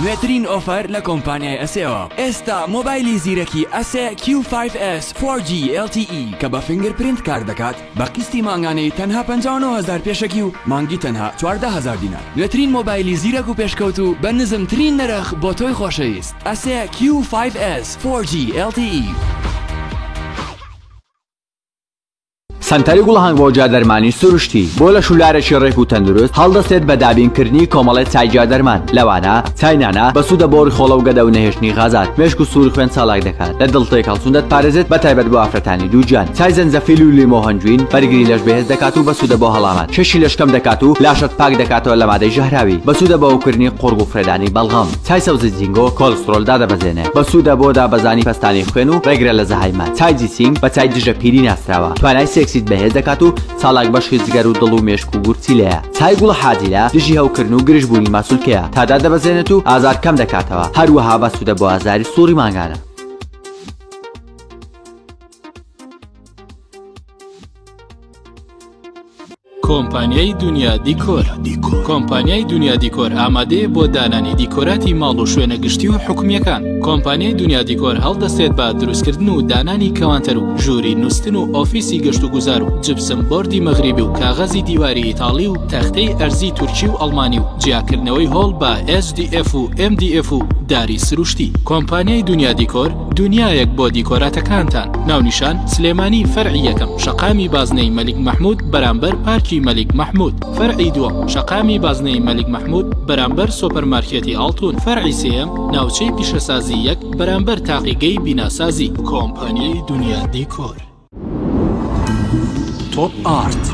نوێترین ئۆفەر لە کۆمپانیای ئەسێوە، ئێستا مۆبایلی زیرەکی ئەسێ کیو فایڤ ئێس فۆر جی ئێڵ تی ئی کە بە fingerprint کار دەکات بە قیستی مانگانەی تەنها 59 هەزار پێشەکی و مانگی تەنها 14 هەزار دینار. نوێترین مۆبایلی زیرەک و پێشکەوتوو بە نزمترین نرخ بۆ تۆی خۆشەویست ئەسێ کیو فایڤ ئێس فۆر جی ئێڵ تی ئی. سەنتەری گوڵهەنگ بۆ گیادەرمانی سروشتی بۆ لەش و لارێکی ڕێک و تەندروست هەڵدەستێت بە دابینکردنی کۆمەڵێ چای گیادەرمان لەوانە چای نانا بەسوودە بۆ ڕیخۆڵە و گەدە و نەهێشتنی غازات مێشک و سووری خوێن چالاک دەکات لە دڵ تێکهەڵچوون دەتپارێزێت بە تایبەت بۆ ئافرەتانی دووگیان چای زەنجەفیل و لیمۆ هەنجوین بەرگری لەش بەهێز دەکات و بەسوودە بۆ هەڵامەت کێشی لەش کەم دەکات و لاشەت پاک دەکاتەوە لە مادەی ژەهراوی بەسوودە بۆ هەوکردنی قوڕگ و فڕێدانی بەڵغەم چای سەوزی جینگۆ کۆلسترۆل دادەبەزێنێ بەسوودە بۆ دابەزانی پەستانی خوێن و ڕێگرە لە زەهایمەر چای جیسینگ بە چای دژە پیری ناسراوە توانای سێکسیت بەهێز دەکات و چالاک بەشی جگەر و دڵ و مێشک و گورچیلەیە چای گوڵە حاجیلە دژی هەوکردن و گرژبوونی ماسولکەیە تا دادەبەزێنێت و ئازار کەم دەکاتەوە هەروەها بەسوودە بۆ ئازاری سوڕی مانگانە. کۆمپانیای دونیا دیکۆر کۆمپانیای دونیا دیکۆر ئامادەیە بۆ دانانی دیکۆراتی ماڵ و شوێنە گشتی و حکومیەکان کۆمپانیای دونیا دیکۆر هەڵدەستێت بە دروستکردن و دانانی کەوانتەر و ژووری نووستن و ئۆفیسی گەشت و گوزار و جپسم بۆردی مەغریبی و کاغەزی دیواری ئیتاڵی و تەختەی ئەرزی تورکی و ئەڵمانی و جیاکردنەوەی هۆڵ بە HDF و MDF و داری سروشتی کۆمپانیای دونیا دیکۆر دونیایەک بۆ دیکۆراتەکانتان ناونیشان، سلێمانی فەرعی یەکەم شەقامی بازنەی مەلیک مەحمود بەرامبەر پارکی مەلیک مەحمود فەرعی دووەم شەقامی بازنەی مەلیک مەحمود بەرامبەر سۆپەر مارکێتی ئاڵتون فەرعی سێیەم ناوچەی پیشەسازی یەک بەرامبەر تاقیگەی بیناسازی کۆمپانیای دونیا دیکۆر. تۆپ ئارت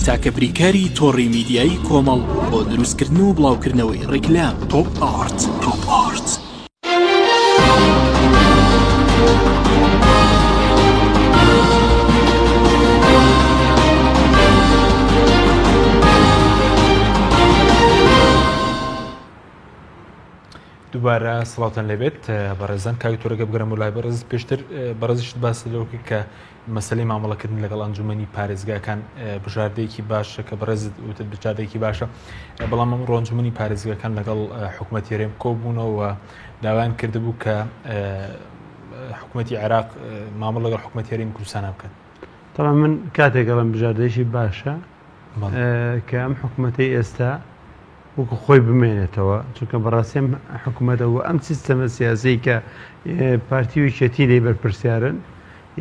تاکە بریکاری تۆڕی میدیایی کۆمەڵ بۆ دروستکردن و بڵاوکردنەوەی ڕیکلام تۆپ ئارت تۆپ ئارت. دووبارە سڵاوتان لێبێت بەڕێزان کاک تۆرەکە بگەرم و لای بەڕێز پێشتر بەڕێزیشت باس لەوە کرد کە مەسلەی مامەڵەکردن لەگەڵ ئەنجومەنی پارێزگاکان بژاردەیەکی باشە کە بەڕێزت وتت بژاردەیەکی باشە بەڵام ئەمڕۆ ئەنجومەنی پارێزگاکان لەگەڵ حکوومەتی هەرێم کۆبوونەوە داوایان کردبوو کە حکوومەتی عێراق مامەڵە لەگەڵ حکوومەتی هەرێمی کوردستان بکات. طبعا من کاتێک ئەڵێم بژاردەیەکی باشە کە ئەم حکوومەتەی ئێستا وەکو خۆی بمێنێتەوە، چونکە بەڕاستی ئەم حکوومەتە و ئەم سیستەمە سیاسیەی کە پارتی و یەکێتی لێی بەرپرسیارن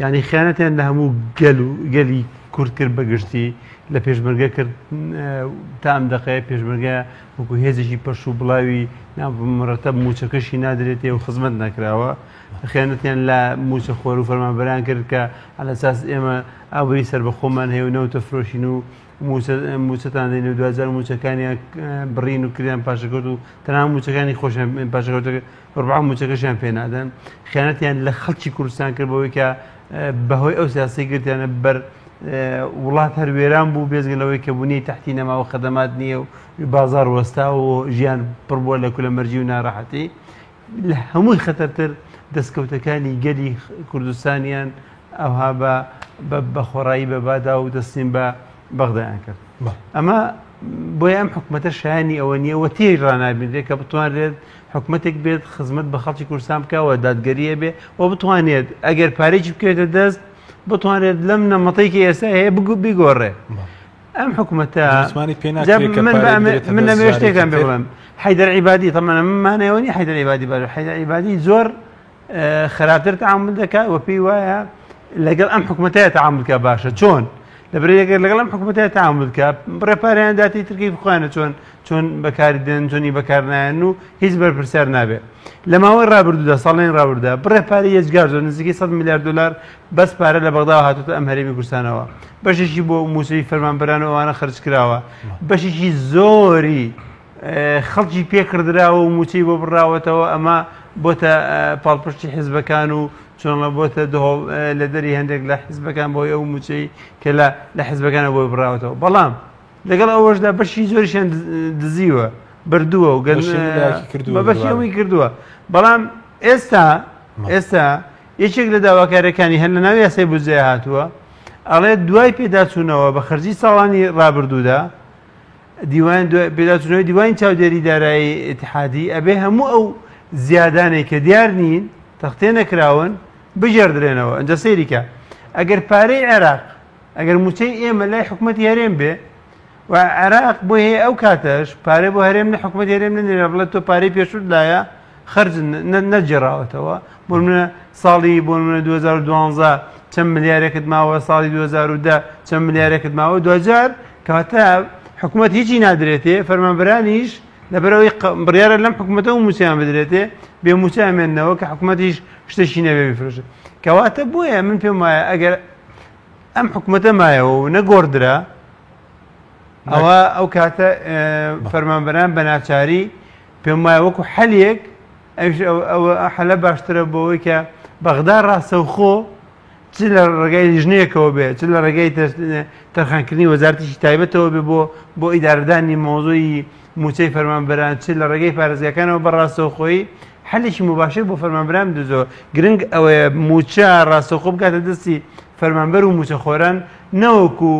یعنی خیانەتیان لە هەموو گەل و گەلی کورد کرد بە گشتی لە پێشمەرگە کرد تا ئەم دەقەیە پێشمەرگە وەکو هێزێکی پەش و بڵاوی نامرەتەب موچەکەشی نادرێتێ و خزمەت نەکراوە خیانەتیان لە موچەخۆر و فەرمانبەران کرد کە عەلەساس ئێمە ئابووری سەربەخۆمان هەیە و نەوتە فرۆشین و مووچەتان دەین و دواجار مووچەکانیان بڕین و کردیان پاشەکەوت و تەنها مووچەکانی خۆشیان پاشەکەوت ڕبع مووچەکەشیان پێ نادەن خیانەتیان لە خەڵکی کوردستان کرد بەوەی کە بەهۆی ئەو سیاسی گرتیانە بەر وڵات هەر وێران بوو بێزگە لەوەی کە بوونی تەحتی نەماوە خەدەمات نییە و بازار وەستا و ژیان پڕ بووە لە کولەمەرجی و ناڕەحەتی لە هەمووی خەتەرتر دەستکەوتەکانی گەلی کوردستانیان ئەوها بە بە خۆڕایی بە بادا و دەستیم بە بەغدایان کرد. ئەمە بۆیە ئەم حکومەتە شایانی ئەوە نییە و تێی ڕانابینرێت کە بتوانرێت حکومەتێک بێت خزمەت بە خەڵکی کوردستان بکە و دادگەریە بێ و بتوانێت ئەگەر پارێکی بکەوێتە دەست بتوانێت لەم نەمەتەی کە ئێستا هەیە بیگۆڕێ. ئەم حکومەتە من لەمێ شتێکان پێ بڵێم حەیدەر عیبادی تەمەنە من مانەوە نیە حەیدەر عیبادی بەر حەیدەر عیبادی زۆر خراپتر تعامل دەکات و پێی وایە لەگەڵ ئەم حکومەتەیە تعامل کە باشە چۆن لەبەر ئەگەر لەگەڵ ئەم حکومەتەیە تعامل بکە بڕێ پارەیان داتی ترکی بخوانە چۆن چۆن بەکاری دێن چۆنی بەکارنایەن و هیچ بەرپرسیار نابێت لە ماوەی ڕابردوودا ساڵێن ڕابردوودا بڕێ پارەی یەجگار زۆر نزیکەی 100 میلیارد دلار بەس پارە لە بەغداوە هاتوتە ئەم هەرێمی کوردستانەوە بەشێکی بۆ مووچەی فەرمانبەران و ئەوانە خرج کراوە بەشێکی زۆری خەڵکی پێکردراوە و مووچەی بۆ بڕاوەتەوە ئەمە بۆتە پاڵپشتی حیزبەکان و چۆنڵە بۆتە دهۆڵ لە دەری هەندێک لە حیزبەکان بۆی ئەو مووچەی کە لە لە حیزبەکانە بۆی بڕاوەتەوە بەڵام لەگەڵ ئەوەشدا بەشی زۆریشیان دزیوە بردووە و بە بەشی ئەوی کردووە بەڵام ئێستا ئێستا یەکێک لە داواکاریەکانی هەر لە ناو یاسای بودجەیە هاتووە ئەڵێ دوای پێداچوونەوە بە خەرجی ساڵانی ڕابردوودا دیوان پێداچوونەوەی دیوانی چاودێری دارایی ئیتحادی ئەبێ هەموو ئەو زیادانەی کە دیار نین تەختێ نەکراون بگێڕدرێنەوە ئەنجا سەیریکە ئەگەر پارەی عێراق ئەگەر موچەی ئێمە لای حکوومەتی هەرێم بێ و عێراق بۆی هەیە ئەو کاتەش پارە بۆ هەرێم نە حکوومەتی هەرێم نەنێرە بڵێ تۆ پارەی پێشوت لایە خەرج نەگێڕاوەتەوە بۆ منە ساڵی بۆ منە 2012 چەند ملیارێکت ماوە ساڵی 2010 چەند ملیارێکت ماوە دوجار کەواتە حکوومەت هیچی نادرێتێ فەرمانبەرانیش لەبەرەوەی بڕیارە لەم حکوومەتە و موچیان بدرێتێ بێ موچە ئەمێنەوە کە حکوومەتیش شتێکی نەبێ بفرۆشێت کەواتە بۆیە من پێم وایە ئەگەر ئەم حکوومەتە مایەوە و نەگۆڕدرا ئەوە ئەو کاتە فەرمانبەران بە ناچاری پێم وایە وەکو حەلێک ئەویش ئەوە حەلە باشترە بۆ ئەوەی کە بەغدا ڕاستەوخۆ چ لە ڕێگای لیژنەیەکەوە بێ چ لە ڕێگای تەرخانکردنی وەزارەتێکی تایبەتەوە بێ بۆ بۆ ئیدارەدانی مەوزوعی مووچەی فەرمانبەران چ لە ڕێگەی پارێزگاکانەوە بە ڕاستەوخۆیی حەلێکی موباشر بۆ فەرمانبەران بدۆزەوە گرنگ ئەوەیە مووچە ڕاستەوخۆ بگاتە دەستی فەرمانبەر و مووچەخۆران نەوەکو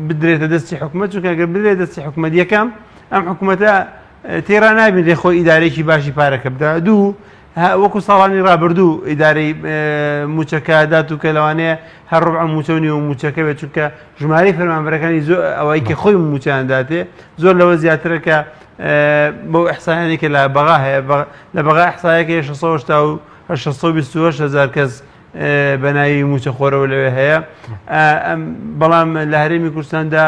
بدرێتە دەستی حکومەت چونکە گەر بدرێت دەستی حکومەت یەکەم ئەم حکومەتە تێرا نابینرێ خۆی ئیدارێکی باشی پارەکە بدا دوو وەکو ساڵانی ڕابردوو ئیدارەی موچەکە دات و کە لەوانەیە هەر ڕبع موچە و نیوە موچەکە بێت چونکە ژمارەی فەرمانبەرەکانی زۆر ئەوەی کە خۆی موچیان داتێ زۆر لەوە زیاترە کە بەو ئەحسایانێک کە لە بەغا هەیە لە بەغا ئەحسایەکە 628 هزار کەس بە ناوی مووچەخۆرەوە لەوێ هەیە بەڵام لە هەرێمی کوردستاندا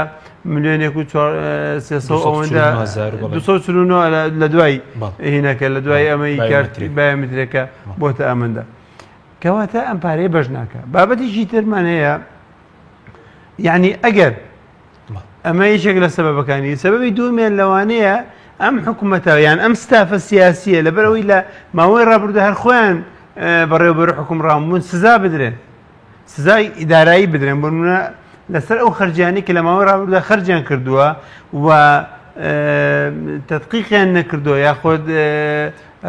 ملیۆنێک و ئەوەندە لە دوای هینەکە لە دوای ئەمەی کارتی بایۆمترێکە بۆتە ئەمەندە کەواتە ئەم پارەیە بەش ناکە بابەتێکی ترمان هەیە یعنی ئەگەر ئەمە یەکێک لە سەبەبەکانی سەبەبی دوومیان لەوانەیە ئەم حکوومەتە یان ئەم ستافە سیاسیە لەبەرەوەی لە ماوەی ڕابردوو هەر خۆیان بەڕێوبەر حکومڕان بوون سزا بدرێن سزای ئیدارایی بدرێن بۆ نمونە لەسەر ئەو خەرجیانی کە لە ماوەی ڕابردوودا خەرجیان کردووە و تدقیقیان نەکردووە یاخود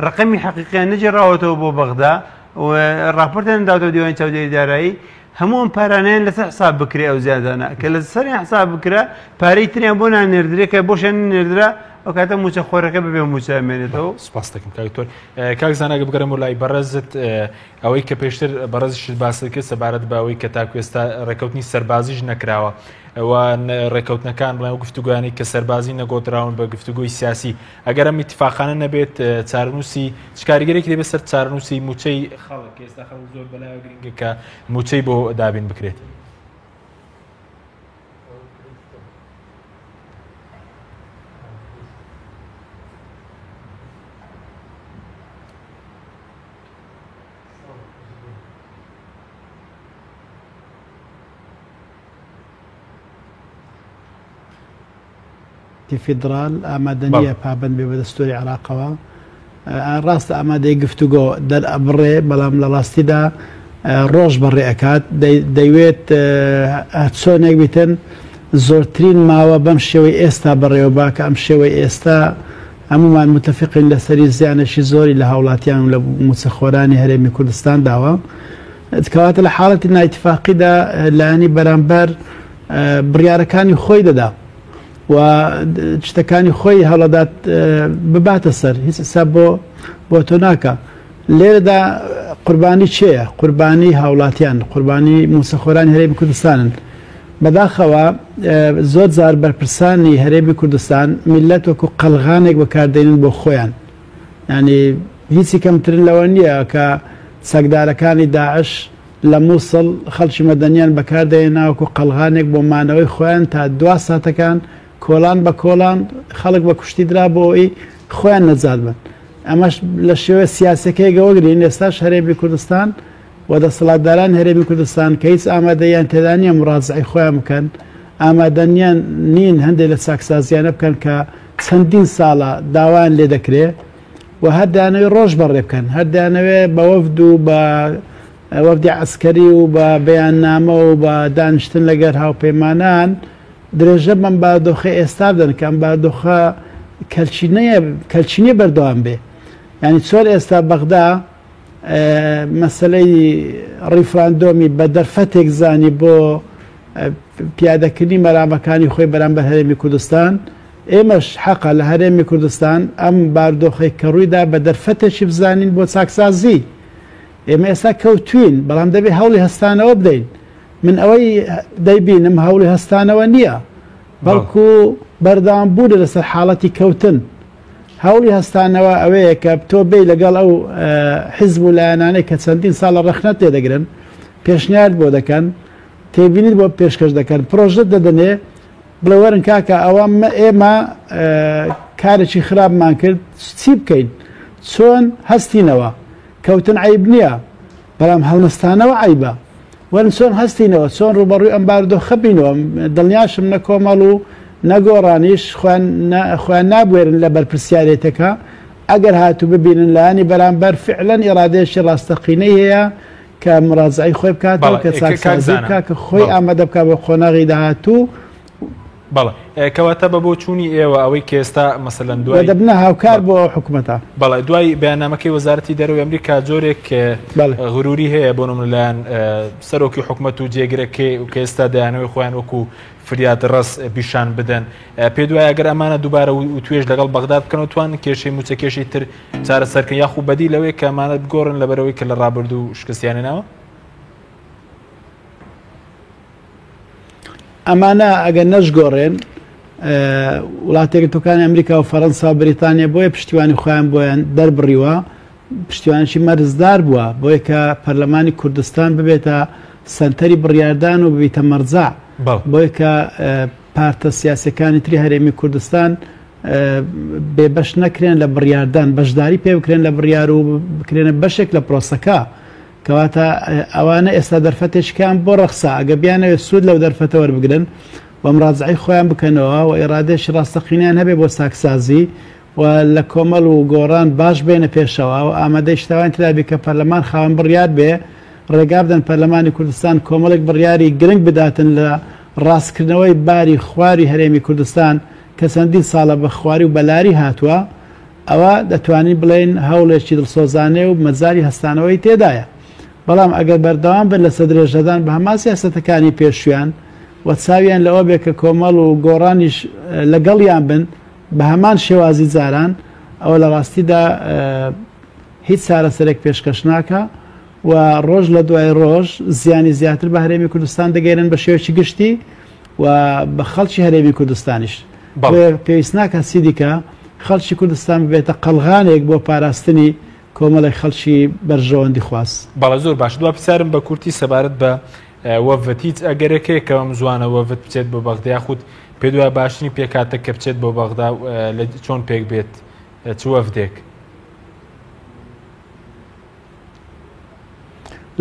ڕقەمی حەقیقیان نەجێڕاوەتەوە بۆ بەغدا و راپۆرتیان داوتەوە دیوانی چاودێری دارایی هەموو ئەم پارانەیان لەسەر حساب بکرێ ئەو زیادانە کە لەسەریان حساب بکرا پارەی تریان بۆ نانێردرێ کە بۆشیان نێردرا ئەو کاتە موچە خۆرەکە ببێ موچە ئەمێنێتەوە. سپاس دەکەم کاک دکتۆر. کاک زانا گە بگەڕێمەوە لای بەڕێزت ئەوەی کە پێشتر بەڕێزیشت باست کرد سەبارەت بە ئەوەی کە تاکو ئێستا ڕێکەوتنی سەربازیش نەکراوە و ڕێکەوتنەکان بڵێن و گفتوگۆیانی کە سەربازی نەگۆدراون بە گفتوگۆی سیاسی ئەگەر ئەم ئیتفاقانە نەبێت چارەنووسی چ کاریگەرێکی دەبێت سەر چارەنووسی موچەی خەڵک ئێستا خەڵک زۆر بەلایەوە گرنگە کە موچەی بۆ دابین بکرێت. فیدرال ئامادە نییە پابەند بێ بە دەستوری عێراقەوە ڕاستە ئامادەی گفتوگۆ دەرئەبڕێ بەڵام لە ڕاستیدا ڕۆژ بەڕێ ئەکات دەیوێت چۆنێک بیتن زۆرترین ماوە بەم شێوەی ئێستا بەڕێوە با کە ئەم شێوەی ئێستا هەمومان متفقین لەسەری زیانێکی زۆری لە هاوڵاتیان و لە موچەخۆرانی هەرێمی کوردستان داوە کەواتە لە حاڵەتی نایتفاقیدا لایەنی بەرامبەر بڕیارەکانی خۆی دەدا. و شتەکانی خۆی هەڵەدات بباتە سەر هیچ حساب بۆ بۆ تۆ ناکە لێرەدا قوربانی چێە قوربانی هاوڵاتیان قوربانی موسەخۆرانی هەرێمی کوردستانن بەداخەوە زۆر جار بەرپرسانی هەرێمی کوردستان میلەت وەکو قەلغانێک بەکاردێنن بۆ خۆیان ینی هیچی کەمتر لەوە نییە کە چەکدارەکانی داعش لە موسڵ خەڵکی مەدەنیان بەکاردەهێنا وەکو قەڵغانێک بۆ مانەوەی خۆیان تا دوا ساتەکان کۆڵان بە کۆڵان خەڵک بە کوشتی درا بۆ ئەوەی خۆیان نەجات بن ئەمەش لە شێوە سیاسەکەی گەوەگرین ئێستاش هەرێمی کوردستان و دەسەڵاتداران هەرێمی کوردستان کە هیچ ئامادەیان تێدا نییە مڕازعی خۆیان بکەن ئامادەنیان نین هەندێک لە چاکسازیانە بکەن کە چەندین ساڵە داوایان لێ دەکرێ و هەر دەیانەوێت ڕۆژ بەڕێ بکەن، هەر دەیانەوێت بە وەفد و بە وەفدی عەسکەری و بە بەیاننامە و بە دانیشتن لەگەر هاوپەیمانان درێژە بەم بارودۆخەی ئێستا بدەن کە ئەم بارودۆخە کەلکی نییە کەلکی نییە بەردەوام بێ. یانی چۆن ئێستا بەغدا مەسەلەی ڕیفراندۆمی بە دەرفەتێک زانی بۆ پیادەکردنی مەرامەکانی خۆی بەرامبەر هەرێمی کوردستان، ئێمەش حەقە لە هەرێمی کوردستان ئەم باردۆخەی کە ڕوویدا بە دەرفەتێکی بزانین بۆ چاکسازی. ئێمە ئێستا کەوتوین، بەڵام دەبێ هەوڵی هەستانەوە بدەین. من ئەوەی دەیبینم هەوڵی هەستانەوە نییە، بەڵکو بەردەوام بوونە لەسەر حاڵەتی کەوتن. هەوڵی هەستانەوە ئەوەیە کە تۆ بێی لەگەڵ ئەو حیزب و لایەنانەی کە چەندین ساڵە ڕەخنەت لێ دەگرن، پێشنیارت بۆ دەکەن، تێبینیت بۆ پێشکەش دەکەن، پرۆژەت دەدەنێ، بڵێ وەرن کاکە ئەوە ئێمە کارێکی خراپمان کرد چی بکەین چۆن هەستینەوە کەوتن عیب نییە بەڵام هەڵنەستانەوە عیبە وەرن چۆن هەستینەوە چۆن ڕوبەڕووی ئەم بارودۆخە بینەوە دڵنیاشم نە کۆمەڵ و نەگۆڕانیش خۆیان نابوێرن لە بەرپرسیارێتەکە ئەگەر هاتوو ببینن لایەنی بەرامبەر فعلەن ئیرادەیەکی ڕاستەقینەی هەیە کە مراجعەی خۆی بکاتەوە بەڵێ کە کاک چاکسازی زانا بکات کە خۆی بەڵێ ئامادە بکات بۆ قۆناغی داهاتوو. بەڵێ کەواتە بە بۆچوونی ئێوە ئەوەی کە ئێستا مەسەلەن و دوای دەبنە هاوکار بەڵێ بۆ ئەو حکومەتە. بەڵێ دوای بەیاننامەکەی وەزارەتی دەرەوەی ئەمریکا جۆرێک بەڵێ. غروری هەیە بۆ نمونە لایەن سەرۆکی حکومەت و جێگرەکەی و کە ئێستا دەیانەوەی خۆیان وەکو فریادڕەس پیشان بدەن پێت وایە ئەگەر ئەمانە دووبارە وتوێژ لەگەڵ بەغداد بکەن و توان کێشەی مووچە کێشەی تر چارەسەر کەن یاخو بەدی لەوەیە کە ئەمانە بگۆڕن لەبەرەوەی کە لە ڕابردوو شکستیان هێناوە؟ ئەمانە ئەگەر نەشگۆڕێن وڵاتە یەکگرتووەکانی ئەمریکا و فەرەنسا و بریتانیا بۆیە پشتیوانی خۆیان بۆیان دەربڕیوە پشتیوانیی مەرجدار بووە بۆیە کە پەرلەمانی کوردستان ببێتە سەنتەری بڕیاردان و ببیتە مەرجەع بۆیە کە پارتە سیاسیەکانی تری هەرێمی کوردستان بێبەش نەکرێن لە بڕیاردان بەشداری پێ بکرێن لە بڕیار و بکرێنە بەشێک لە پرۆسەکە کەواتە ئەوانە ئێستا دەرفەتێکیان بۆ ڕەخسا ئەگە بیانەوێت سوود لەو دەرفەتە وەربگرن و مراجعەی خۆیان بکەنەوە و ئیرادەیەکی ڕاستەقینەیان هەبێ بۆ چاکسازی و لە کۆمەڵ و گۆڕان باش بێنە پێشەوە و ئامادەی شتاوان تێدا بی کە پەرلەمان خاوەن بڕیار بێ، ڕێگا بدەن پەرلەمانی کوردستان کۆمەڵێک بڕیاری گرنگ بداتن لە ڕاستکردنەوەی باری خواری هەرێمی کوردستان کە چەندین ساڵە بە خواری و بە لاری هاتووە، ئەوە دەتوانین بڵێین هەوڵێکی دڵسۆزانەیە و مەجالی هەستانەوەی تێدایە. بەڵام ئەگەر بەردەوام بن لەسەر درێژەدان بە هەمان سیاسەتەکانی پێشوویان و چاویان لەوە بێ کە کۆمەڵ و گۆڕانیش لەگەڵیان بن، بە هەمان شێوازی جاران، ئەوە لە ڕاستیدا هیچ چارەسەرێک پێشکەش ناکا و ڕۆژ لە دوای ڕۆژ زیانی زیاتر بە هەرێمی کوردستان دەگەیەنن بە شێوەیەکی گشتی و بە خەڵکی هەرێمی کوردستانیش. بۆیە پێویست ناکات چیدیکە خەڵکی کوردستان ببێتە قەڵغانێک بۆ پاراستنی کۆمەڵێک خەڵکی بەرژەوەندی خواز. بەڵێ زۆر باش دوا پرسیارم بە کورتی سەبارەت بە وەفد هیچ ئەگەرێک هەیە کە بەم زوانە وەفد بچێت بۆ بەغدا یاخود پێت وایە باشترین پێکهاتە کە بچێت بۆ بەغدا لە چۆن پێک بێت چ وەفدێک؟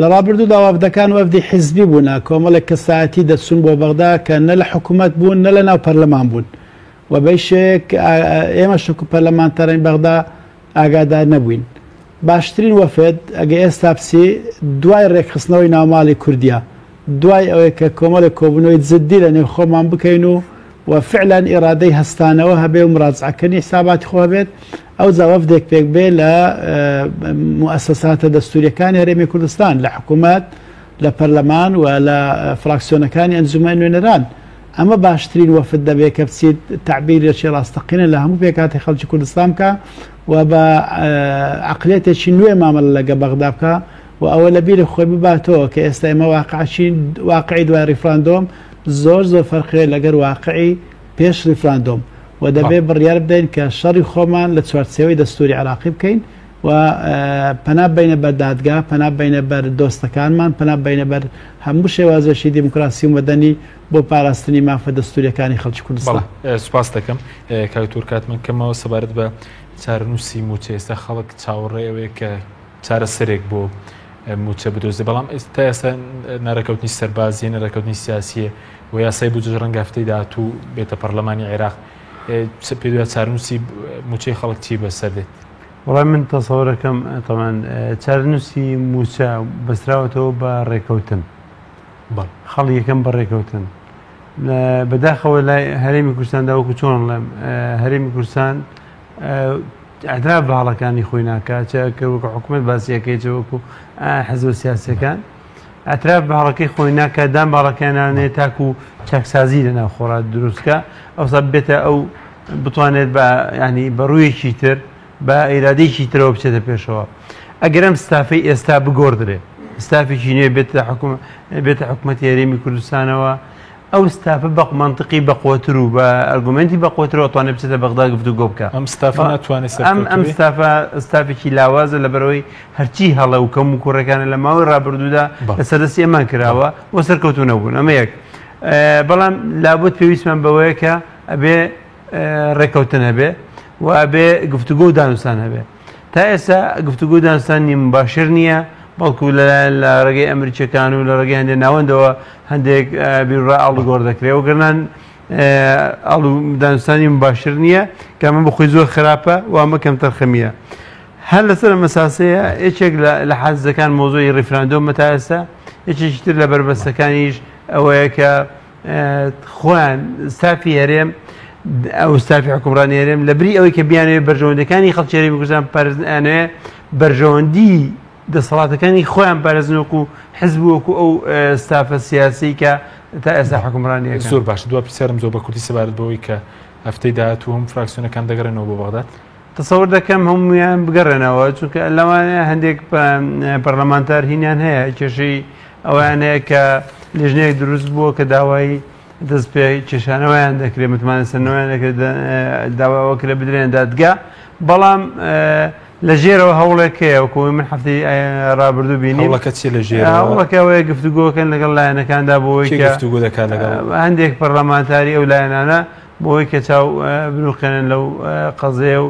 لە ڕابردوودا وەفدەکان وەفدی حیزبی بوونە، کۆمەڵێک کەسایەتی دەچوون بۆ بەغدا کە نە لە حکوومەت بوون نە لە ناو پەرلەمان بوون و بەشێک ئێمەش وەکو پەرلەمانتارانی بەغدا ئاگادار نەبووین. باشترین وەفد ئەگە ئێستا بچی دوای رێکخستنەوەی ناوماڵی کوردیە، دوای ئەوەی کە کۆمەڵێک کۆبوونەوەی جدی لە نێو خۆمان بکەین و و فعلا ئیرادەی هەستانەوە هەبێ و مراجعەکردنی حساباتی خۆ هەبێت، ئەوجا وەفدێک پێک بێ لە موئەسەساتە دەستوریەکانی هەرێمی کوردستان، لە حکومەت، لە پەرلەمان و لە فراکسیۆنەکانی ئەنجومەنی نوێنەران. ئەمە باشترین وەفد دەبێت کە بچیت تەعبیرێکی ڕاستەقینە لە هەموو پێکهاتەی خەڵکی کوردستان بکا و بە عەقلیەتێکی نوێ مامەڵە لەگە بەغدا بکا و ئەوە لە بیری خۆی بباتەوە کە ئێستا ئێمە واقعی واقعی دوای ڕیفراندۆم زۆر زۆر فەرقی لەگەر واقعی پێش ڕیفراندۆم و دەبێ بڕیار بدەین کە شەڕی خۆمان لە چوارچێوەی دەستوری عراقی بکەین و پەنا ببەینە بەر دادگا، پەنا ببەینە بەر دۆستەکانمان، پەنا ببەینە بەر هەموو شێوازێکی دیموکراسی و مەدەنی بۆ پاراستنی مافە دەستوورییەکانی خەڵکی کوردستان. بەڵێ سوپاست دەکەم کاک دکتۆر کاتمان کەمەوە سەبارەت بە چارەنووسی مووچە ئێستا خەڵک چاوەڕێ ئەوەیە کە چارەسەرێک بۆ مووچە بدۆزێ بەڵام تا ئێستا نەڕێکەوتنی سەربازیە نەڕێکەوتنی سیاسیە و یاسای بودجەش ڕەنگە هەفتەی داهاتوو بێتە پەرلەمانی عێراق پێ چارەنووسی مووچەی خەڵک چی بەسەر دێت؟ وەڵای من تەسەورەکەم تەمان چارەنووسی مووچە بەستراوەتەوە بە ڕێکەوتن خەڵ یەکەم بە ڕێکەوتن بەداخەوە لای هەرێمی کوردستاندا وەکو چۆن ڵێم هەرێمی کوردستان ئەدرا بە هەڵەکانی خۆی ناکات چ کە وەکو حکوومەت باسیەکەی چ وەکو حزب سیاسەکان ئەتراف بە هەڵەکەی خۆی ناکات دان باڵەکانانێ تاکو چاکسازی لە ناوخۆڕات دروستکە ئەوسا بێتە ئەو بتوانێت بە ینی بە ڕوویەکی تر بە ئیرادەیەکی ترەوە بچێتە پێشەوە ئەگەر ئەم ستافەی ئێستا بگۆڕدرێ ستافێکی نوێ بێتە حکوم بێتە حکوومەتی هەرێمی کوردستانەوە ئەو ستافە بە منطقی بەقوتر و بە ئەرگومنتی بەقوترەوە توانێت بچێتە بەغدا گفتوگۆ بکە ئەم ستافە ناتوانێت ئەم ئەم ستافە ستافێکی لاوازە لەبەرەوەی هەرچی هەڵە و کەم و کوڕەکانە لە ماوەی ڕابردوودا لەسەر دەستی ئەمان کراوە و سەرکەوتو نەبوون ئەمە یەک بەڵام لابد پێویستمان بەوەیە کە ئەبێ ڕێکەوتن هەبێ و ئەبێ گفتوگۆ و دانوستان هەبێ تا ئێستا گفتوگۆ و دانوستانی مباشر نییە بەڵکو لەلایەن لە ڕێگەی ئەمریکیەکان و لە ڕێگەی هەندێک ناوەندەوە هەندێک بیرڕا ئاڵوگۆڕ دەکرێت و گەرنان ئاڵو دانوستانی مباشر نییە کە ئەمە بەخۆی زۆر خراپە و ئەمە کەمتەرخەمیە هەر لەسەر ئەم ئەساسەیە یەکێک لە حازەکان مۆزۆی ڕیفراندۆمە تا ئێستا یەکێکی تر لە بەربەستەکانیش ئەوەیە کە خۆیان ستافی هەرێم ئەو ستافی حکومڕانی هەرێم لە بری ئەوەی کە بیانەوێت بەرژەوەندەکانی خەڵکی هەرێمی کوردستان پارێزن بەرژەوەندی دەسەڵاتەکانی خۆیان پارێزن وەکو حزب وەکو ئەو ستافە سیاسی کە تا ئێستا حکومڕانی زۆر باش دو پرسیارم زۆر بە کوردی سەبارەت بەوەی کە هەفتەی داهاتوو هەم فراکسیۆنەکان دەگەڕێنەوە بۆ بەغداد تەسەور دەکەم هەموویان بگەڕێنەوە چونکە لەوانەیە هەندێک پەرلەمانتار هینیان هەیە کێشەی ئەویان هەیە کە لیژنەیەک دروست بووە کە داوای دەست پێ کێشانەوەیان دەکرێت متمانە سەندنەوەیان دەکرێت داوا ئەوە کرێ بدرێن دادگا بەڵام لە ژێرەوە هەوڵێک هەیە وەکو من هەفتەی ڕابردوو بینی هەوڵەکە چیە لە ژێرەوە هەوڵەکە ئەوەیە گفتوگۆکەن لەگەڵ لایەنەکاندا بۆ ئەوەی کە گفتوگۆ دەکات لەگەڵ هەندێک پەرلەمانتاری ئەو لایەنانە بۆی کە چاو بنوقێنن لەو قەزەیە و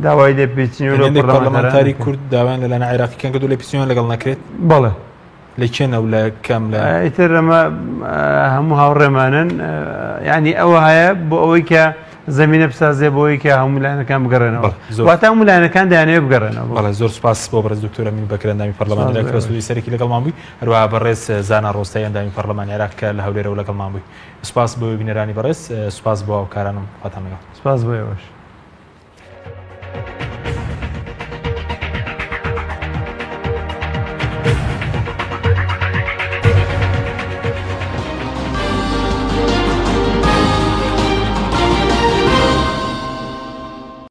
داوای لێپێچینەوە لەو هەندێک پەرلەمانتاری کورد داوایان لەلایەن عێراقیەکان کردو لێپێچینەوەیان لەگەڵ نەکرێت؟ بەڵێ. لە کێن ئەو لە کام لایەن؟ ئیتر ئەمە هەموو هاوڕێمانن یعنی ئەوە هەیە بۆ ئەوەی کە زمینە بسازێ بۆ ئەوەی کە هەموو لایەنەکان بگەڕێنەوە واتە هەموو لایەنەکان دەیانەوێت بگەڕێنەوە. بەڵێ زۆر سوپاس بۆ بەڕێز دکتۆر ئەمین بەکر ئەندامی پەرلەمانی عێراق کە لە سوودی سەرەکی لەگەڵمان بووی هەروەها بەڕێز زانا ڕۆستایی ئەندامی پەرلەمانی عێراق کە لە هەولێرەوە لەگەڵمان بووی. سوپاس بۆ بینەرانی بەڕێز سوپاس بۆ هاوکارانم خواتان لەگەڵ. سوپاس بۆ ئێوەش.